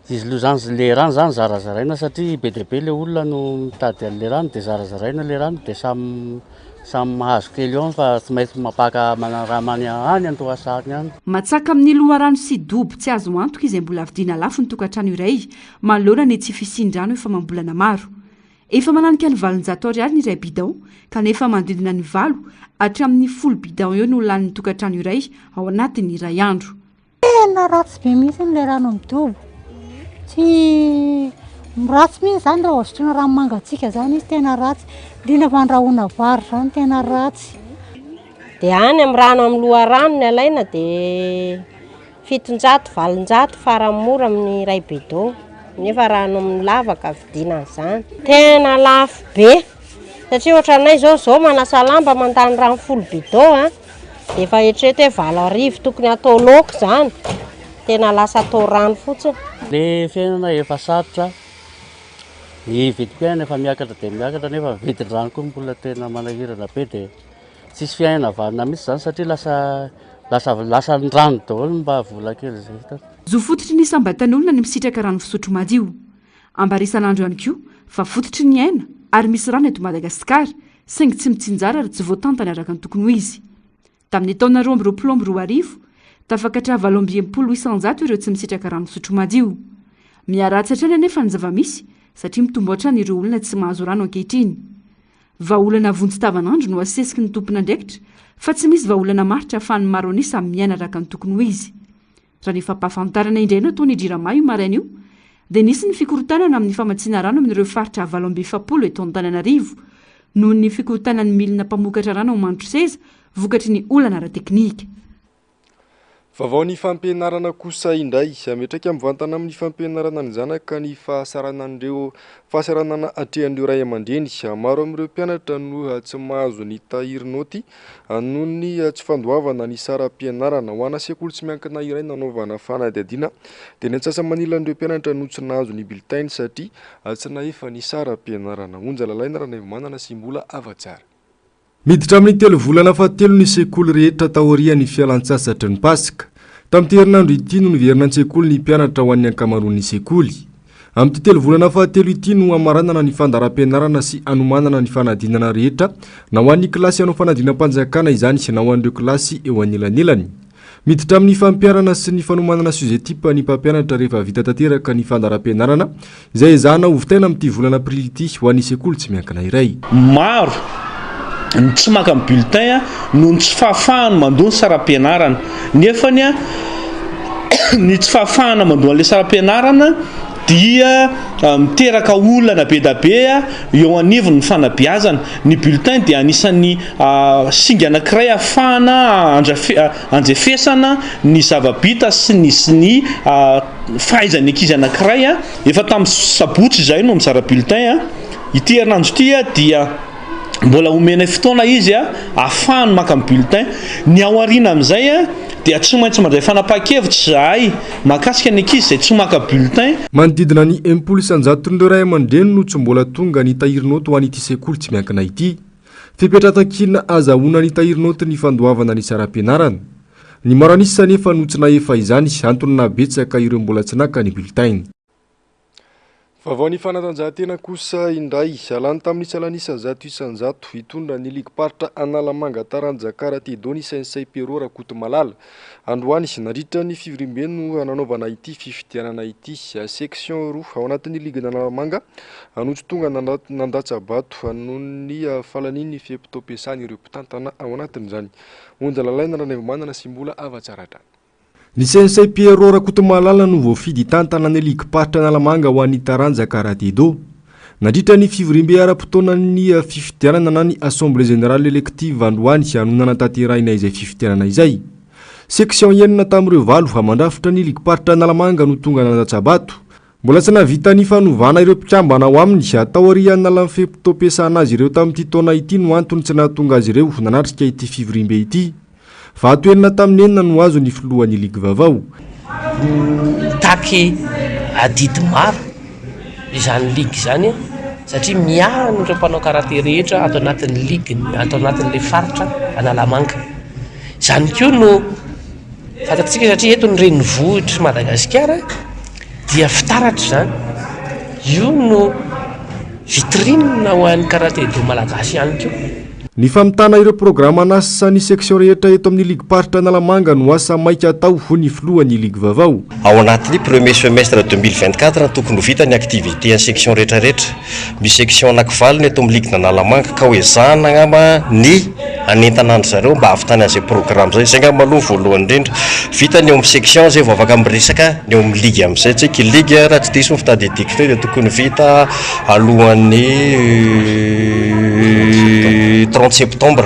Izy aloha zany le rano zany zarazaraina satria be dia be le olona no mitady an'le rano dia zarazaraina le rano dia samy samy mahazo kely eo fa tsy maintsy mampaka manarama any any an-dohasaha any. Matsaka amin'ny loharano sy dobo tsy azo antoka izay mbola vidiana lafo ny tokantrano iray manoloana ny tsy fisian-drano efa amam-bolana maro. Efa mananika ny 800 ariary ny iray bidon kanefa manodidina ny valo hatramin'ny folo bidon eo no lanin'ny tokantrano iray ao anatin'ny iray andro. Tena ratsy be mihitsy ilay rano amin'ny dobo. Tsy ratsy mihitsy izany raha vao sotroina rano mangatsiaka izany izy tena ratsy. Indrindra fa andrahoana vary izany tena ratsy. Dia any amin'ny rano amin'ny loharano ny alaina dia 700, 800 farany mora amin'ny iray bidon. Nefa rano amin'ny lavaka vidiana an'izany. Tena lafo be. Satria ohatranay izao, izao manasa lamba mandany rano folo bidon a. Dia efa eritrereto hoe 8000 tokony hatao laoka izany, tena lasa atao rano fotsiny. Ny fiainana efa sarotra, ny vidim-piainana efa miakatra dia miakatra nefa ny vidin-drano koa mbola tena manahirana be dia tsisy fiainana vanona mihitsy izany satria lasa lasa lasa ny rano daholo no mba vola kely izay hita. Zo fototry ny isam-batan'olona ny misitraka rano fisotro madio. Ambara isan'andro ihany koa fa fototry ny aina ary misy rano eto Madagasikara saingy tsy mitsinjara ary tsy voatantana araka ny tokony ho izy. Tamin'ny taona 2022, tafakatra 68% ireo tsy misitraka rano fisotro madio. Miharatsy hatrany anefa ny zava-misy satria mitombo hatrany ireo olona tsy mahazo rano ankehitriny. Vahaolana vonjy tavanandro no asesiky ny tompon'andraikitra fa tsy misy vahaolana maharitra ahafahan'ny maro an'isa miaina araka ny tokony ho izy. Raha ny fampahafantarana indray nataon'i Jirama io maraina io dia nisy ny fikorontanana amin'ny famatsiana rano amin'ireo faritra 48 eto Antananarivo noho ny fikorontanan'ny milina mpamokatra rano ao Mandroseza vokatry ny olana ara-teknika. Vaovao ny fampianarana kosa indray. Miantraika mivantana amin'ny fampianarana ny zanaka ny fahasaranan'ireo fahasaranana atrehan'ireo ray aman-dreny. Maro amin'ireo mpianatra no tsy mahazo ny tahiry naoty Noho ny tsy fandoavana ny saram-pianarana ho ana sekoly tsy miankina iray nanaovana fanadihadiana dia ny antsasa-manilan'ireo mpianatra no tsy nahazo ny bulletin satria tsy nahefa ny saram-pianarana. Onja Lalaina Ranaivomanana sy Mbola Havatsara. Miditra amin'ny telo volana fahatelo ny sekoly rehetra taorian'ny fialantsasatry ny Paska. Tamin'ity herinandro ity no niverina an-tsekoly ny mpianatra ho an'ny ankamaroan'ny sekoly. Amin'ity telo volana fahatelo ity no hamaranana ny fandaharam-pianarana sy hanomanana ny fanadinana rehetra na ho an'ny kilasy hanao fanadinam-panjakana izany na ho an'ireo kilasy eo anelanelany. Miditra amin'ny fampiharana sy ny fanomanana sujet type ny mpampianatra rehefa vita tanteraka ny fandaharam-pianarana izay ezahana hovitaina amin'ity volana aprily ity ho an'ny sekoly tsy miankina iray. Maro ny tsy maka ny bulletin noho ny tsy fahafahany mandoa ny saram-pianarana. Nefany ny tsy fahafahana mandoa an'ilay saram-pianarana dia miteraka olana be da be eo anivon'ny fanabeazana. Ny bulletin dia anisan'ny singa anankiray ahafahana anjefesana ny zava-bita sy ny sy ny fahaizan'ny ankizy anankiray. Efa tamin'ny sabotsy izahay no mizara bulletin. Ity herinandro ity dia mbola omenay fotoana izy ahafahany maka ny bulletin. Ny ao aoriana amin'izay dia tsy maintsy mandray fanapahan-kevitra izahay mahakasika ny ankizy izay tsy maka bulletin. Manodidina ny 60 isan-jaton'ireo ray aman-dreny no tsy mbola tonga nitahiry naoty ho an'ity sekoly tsy miankina ity. Fepetra takiana azahoana ny tahiry naoty ny fandoavana ny saram-pianarana. Ny maro an'isa anefa no tsy nahefa izany, antony nahabetsaka ireo mbola tsy naka ny bulletin. Vaovaon'ny fanatanjahantena kosa indray, lany tamin'ny salanisa 100% hitondra ny ligim-paritra Analamanga taranja karate-do ny Sensei Pierrot Rakotomalala. Androany, nandritra ny fivoriambe no nanaovana ity fifidianana ity. Section roa ao anatin'ny ligin'Analamanga no tsy tonga nandatsa-bato noho ny fahalanian'ny fe-potoam-piasan'ireo mpitantana ao anatin'izany. Onja Lalaina Ranaivomanana sy Mbola Havatsara hatrany. Ny Sensei Pierrot Rakotomalala no voafidy hitantana ny ligim-paritra Analamanga ho an'ny taranja Karate-Do. Nandritra ny fivoriambe ara-potoanan'ny fifidianana na ny Assemblée Générale Élective androany no nanatanterahina izay fifidianana izay. Section enina tamin'ireo valo mandrafitra ny ligim-paritra Analamanga no tonga nandatsa-bato. Mbola tsy nahavita ny fanovana ireo mpikambana ao aminy, taorian'ny nalan'ny fe-potoam-piasana azy ireo tamin'ity taona ity no antony tsy nahatonga azy ireo nanatrika ity fivoriambe ity. Vato enina tamin'ny enina no azon'ny filohan'ny ligy vaovao. Mitaky adidy maro izany ligy izany satria miahy an'ireo mpanao karate rehetra ato anatin'ny ligy, ato anatin'ilay faritra Analamanga. Izany koa no fantatsika satria eto ny renivohitr'i Madagasikara. Dia fitaratra izany. Io no vitrine ho an'ny karate do malagasy ihany koa. Ny famitana ireo programan'asan'ny section rehetra eto amin'ny ligim-paritra Analamanga no asa maika atao, hoy ny filohan'ny ligy vaovao. Ao anatin'ny premier semestre 2024 no tokony ho vita ny activité an'ny section rehetra rehetra. Misy section anakivalo ny eto amin'ny ligin'Analamanga ka ho ezahana angamba ny hanentana an-dry zareo mba hahavitany an'izay programme izay. Izay angamba aloha ny voalohany indrindra. Vita ny eo amin'ny section izay vao afaka miresaka ny eo amin'ny ligue amin'izay tsika. Ligue raha tsy diso ny fitadidiako teo dia tokony vita alohan'ny 30 septembre.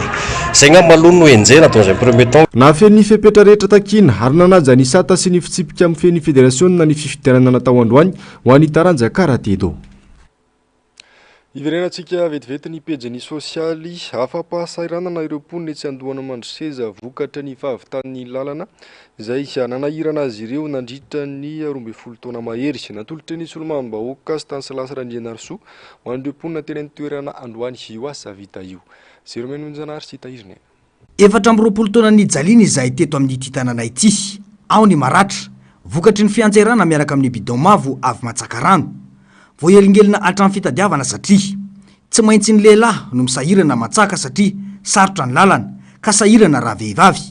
Izay angamba aloha no henjehina dans un premier temps. Nahafeno ny fepetra rehetra takiana ary nanaja ny sata sy ny fitsipika mifehy ny federasiona ny fifidianana natao androany ho an'ny taranja karate-do. Hiverenantsika vetivety ny pejin'ny sosialy. Afa-pahasahiranana ireo mponina etsy Andohanamandroseza vokatry ny fahavitan'ny lalana izay nanahirana azy ireo nandritra ny 12 taona mahery. Natolotry ny solombavambahoaka Stanislas Randrianarisoa ho an'ireo mponina teny an-toerana androany io asa vita io. Jeremaine Onjanahary sy Tahirinena. 24 taona nijaliana izahay teto amin'ity tanàna ity. Ao ny maratra, vokatry ny fianjerana miaraka amin'ny bidon mavo avy matsaka rano. Voahelingelina hatramin'ny fitadiavana satria tsy maintsy ny lehilahy no misahirana matsaka satria sarotra ny lalana, ka sahirana raha vehivavy.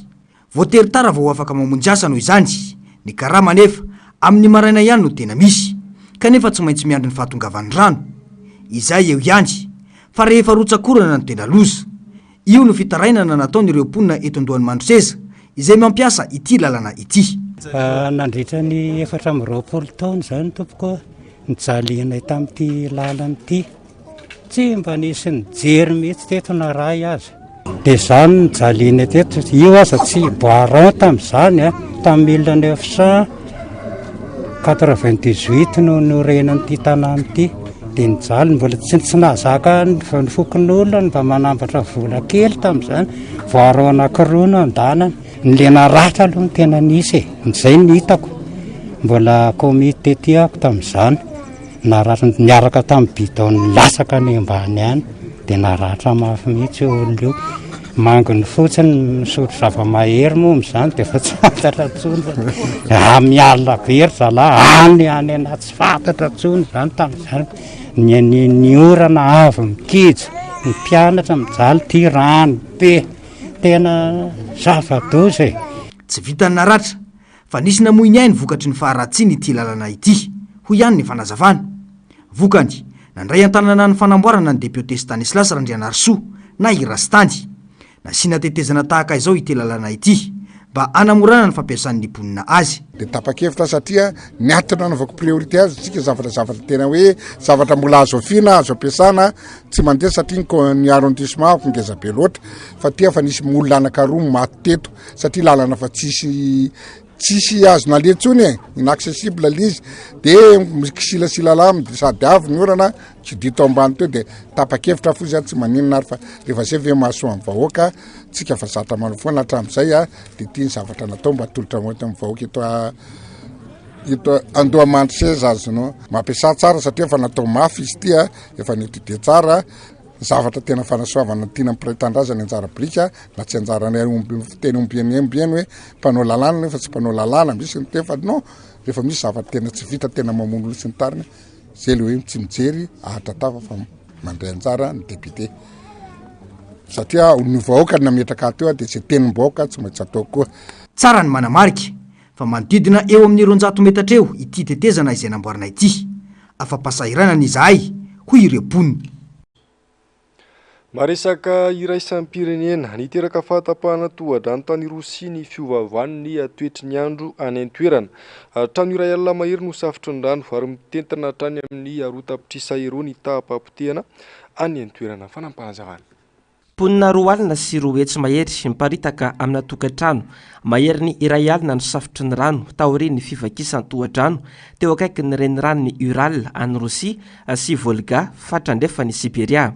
Voatery tara vao afaka mamonjy asa noho izany. Ny karama anefa, amin'ny maraina ihany no tena misy. Kanefa tsy maintsy miandry ny fahatongavan'ny rano. Izay eo ihany. Fa rehefa rotsak'orana no tena loza. Io no fitarainana nataon'ireo mponina eto Andohanimandroseza izay mampiasa ity lalana ity. Nandritra ny 24 taona izany tompoko nijalianay tamin'ity lalana ity. Tsy mba nisy nijery mihitsy teto na ray aza. Dia izany nijalianay teto. Io aza tsy bois rond tamin'izany a, tamin'ny 1998 no niorenan'ity tanàna ity. Dia nijaly, mbola tsy tsy nahazaka ny fokonolona ny mba manambatra vola kely tamin'izany. Voaro anankiroa no andanana. Ny le naratra aloha no tena nisy e, izay no hitako. Mbola komity tety aho tamin'izany. Naratra niaraka tamin'ny bidon nilatsaka any ambany any. Dia naratra mafy mihitsy io olona io. Manginy fotsiny misotro zava-mahery moa amin'izany dia efa tsy fantatra intsony fa ah, mialona be ry zalahy any any anaty tsy fantatra intsony izany tamin'izany. Ny, ny, ny orana avy mikija, ny mpianatra mijaly ity rano be, tena zava-doza e. Tsy vitan'ny naratra fa nisy namoy ny ainy vokatry ny faharatsian'ity lalana ity, hoy ihany ny fanazavana. Vokany, nandray an-tanana ny fanamboarana ny depiote Stanislas Randrianarisoa na i Rastany. Nasiana tetezana tahaka izao ity lalana ity mba hanamorana ny fampiasan'ny mponina azy. Dia tapa-kevitra satria ny antony nanaovako priorité azy tsika zavatra zavatra tena hoe zavatra mbola azo afiana azo ampiasana tsy mandeha satria ny co- ny arrondissement ako ngeza be loatra fa ty efa nisy olona anankaroa maty teto satria lalana fa tsisy tsisy azo naleha intsony e, inaccessible le izy de mikisilasila lamy de sady avy ny orana tsy dito ambany teo de tapa-kevitra fotsiny zany tsy maninona ary fa rehefa zay ve mahasoa ny vahoaka tsika fa zatra manao foana hatramin'izay a de ty ny zavatra natao mba atolotra ho entin'ny vahoaka eto eto Andohamandry azonao mampiasa tsara satria efa natao mafy izy ity a efa ni-étudier tsara ny zavatra tena fanasoavana tiana mpiray tanindrazana anjara biriky na tsy anjaranay omby fiteny ombieny ombieny hoe mpanao lalàna nefa tsy mpanao lalàna misy ny teny fa non rehefa misy zavatra tena tsy vita tena mamono olona sy ny tariny zay le hoe tsy mijery ahatra tava fa mandray anjara ny député satria ny vahoaka no nametraka ahy teo de zay tenim-bahoaka tsy maintsy atao koa. Tsara ny manamarika fa manodidina eo amin'ny 200 metatra eo ity tetezana izay namboarina ity. Afa-pahasahiranana izahay, hoy ireo mponina. Maresaka iraisam-pirenena, niteraka fahatapahana tohadrano tany Rosia ny fiovaovan'ny toetry ny andro any an-toerana. Trano iray alina mahery no safotry ny rano ary mitentina hatrany amin'ny 2 tapitrisa euros ny taham-pahapotehana any an-toerana. Fanampahazavana. Mponina 220 mahery miparitaka amina tokantrano maherin'ny 1000 no safotry ny rano taorian'ny fivakisan-tohadrano teo akaikin'ny reniranon'i Ural any Rosia sy Volga, faritra andrefan'i Siberia.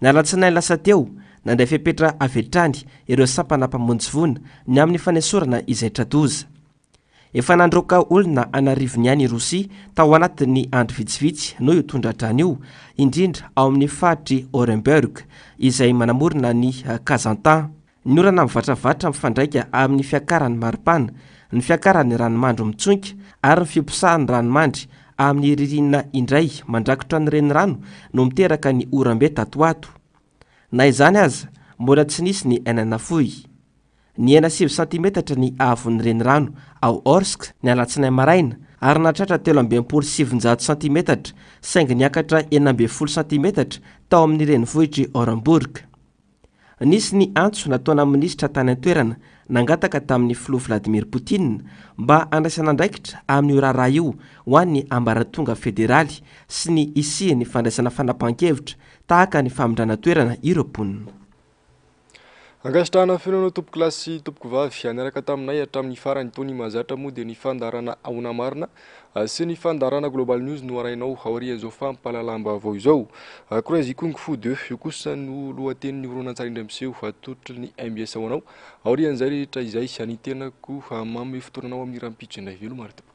Ny alatsinainy lasa teo, nandray fepetra avy hatrany ireo sampana mpamonjy voina ny amin'ny fanesorana izay tra-doza. Efa nandroaka olona an'arivony ihany i Rosia tao anatin'ny andro vitsivitsy noho io tondra-drano io, indrindra ao amin'ny faritr'i Orenburg, izay manamorona an'i Kazantan. Ny orana mivatravatra mifandraika amin'ny fiakaran'ny maripana, ny fiakaran'ny ranomandry mitsoinka ary ny fiposahan'ny ranomandry amin'ny ririnina indray mandrakotra ny renirano no miteraka ny oram-be tato ho ato. Na izany aza, mbola tsy nisy ny aina nafoy. Nihena sivy santimetatra ny haavon'ny renirano ao Orsk ny alatsinainy maraina ary nahatratra 963 santimetatra saingy niakatra 16 santimetatra tao amin'ny renivohitr'i Orenburg. Nisy ny antso nataona minisitra tany an-toerana nangataka tamin'ny filoha Vladimir Putin mba handraisana andraikitra amin'io raharaha io ho an'ny ambaratonga federaly sy ny hisian'ny fandraisana fanapahan-kevitra tahaka ny famindrana toerana ireo mponina. Ankasitrahana feno anao tompokolahy sy tompokovavy niaraka taminay hatramin'ny farany. Toy ny mahazatra moa dia ny fandaharana Ahoana Marina sy ny fandaharana Global News no arahinao aorian'izao fampahalalam-baovao izao. Crazy Kung Fu 2 io kosa no lohatenin'ny horonantsary indray miseho atolotry ny MBS ho anao. Aorian'izay rehetra izay, ny tenako manome fotoana anao amin'ny rahampitso indray. Veloma ry tompoko.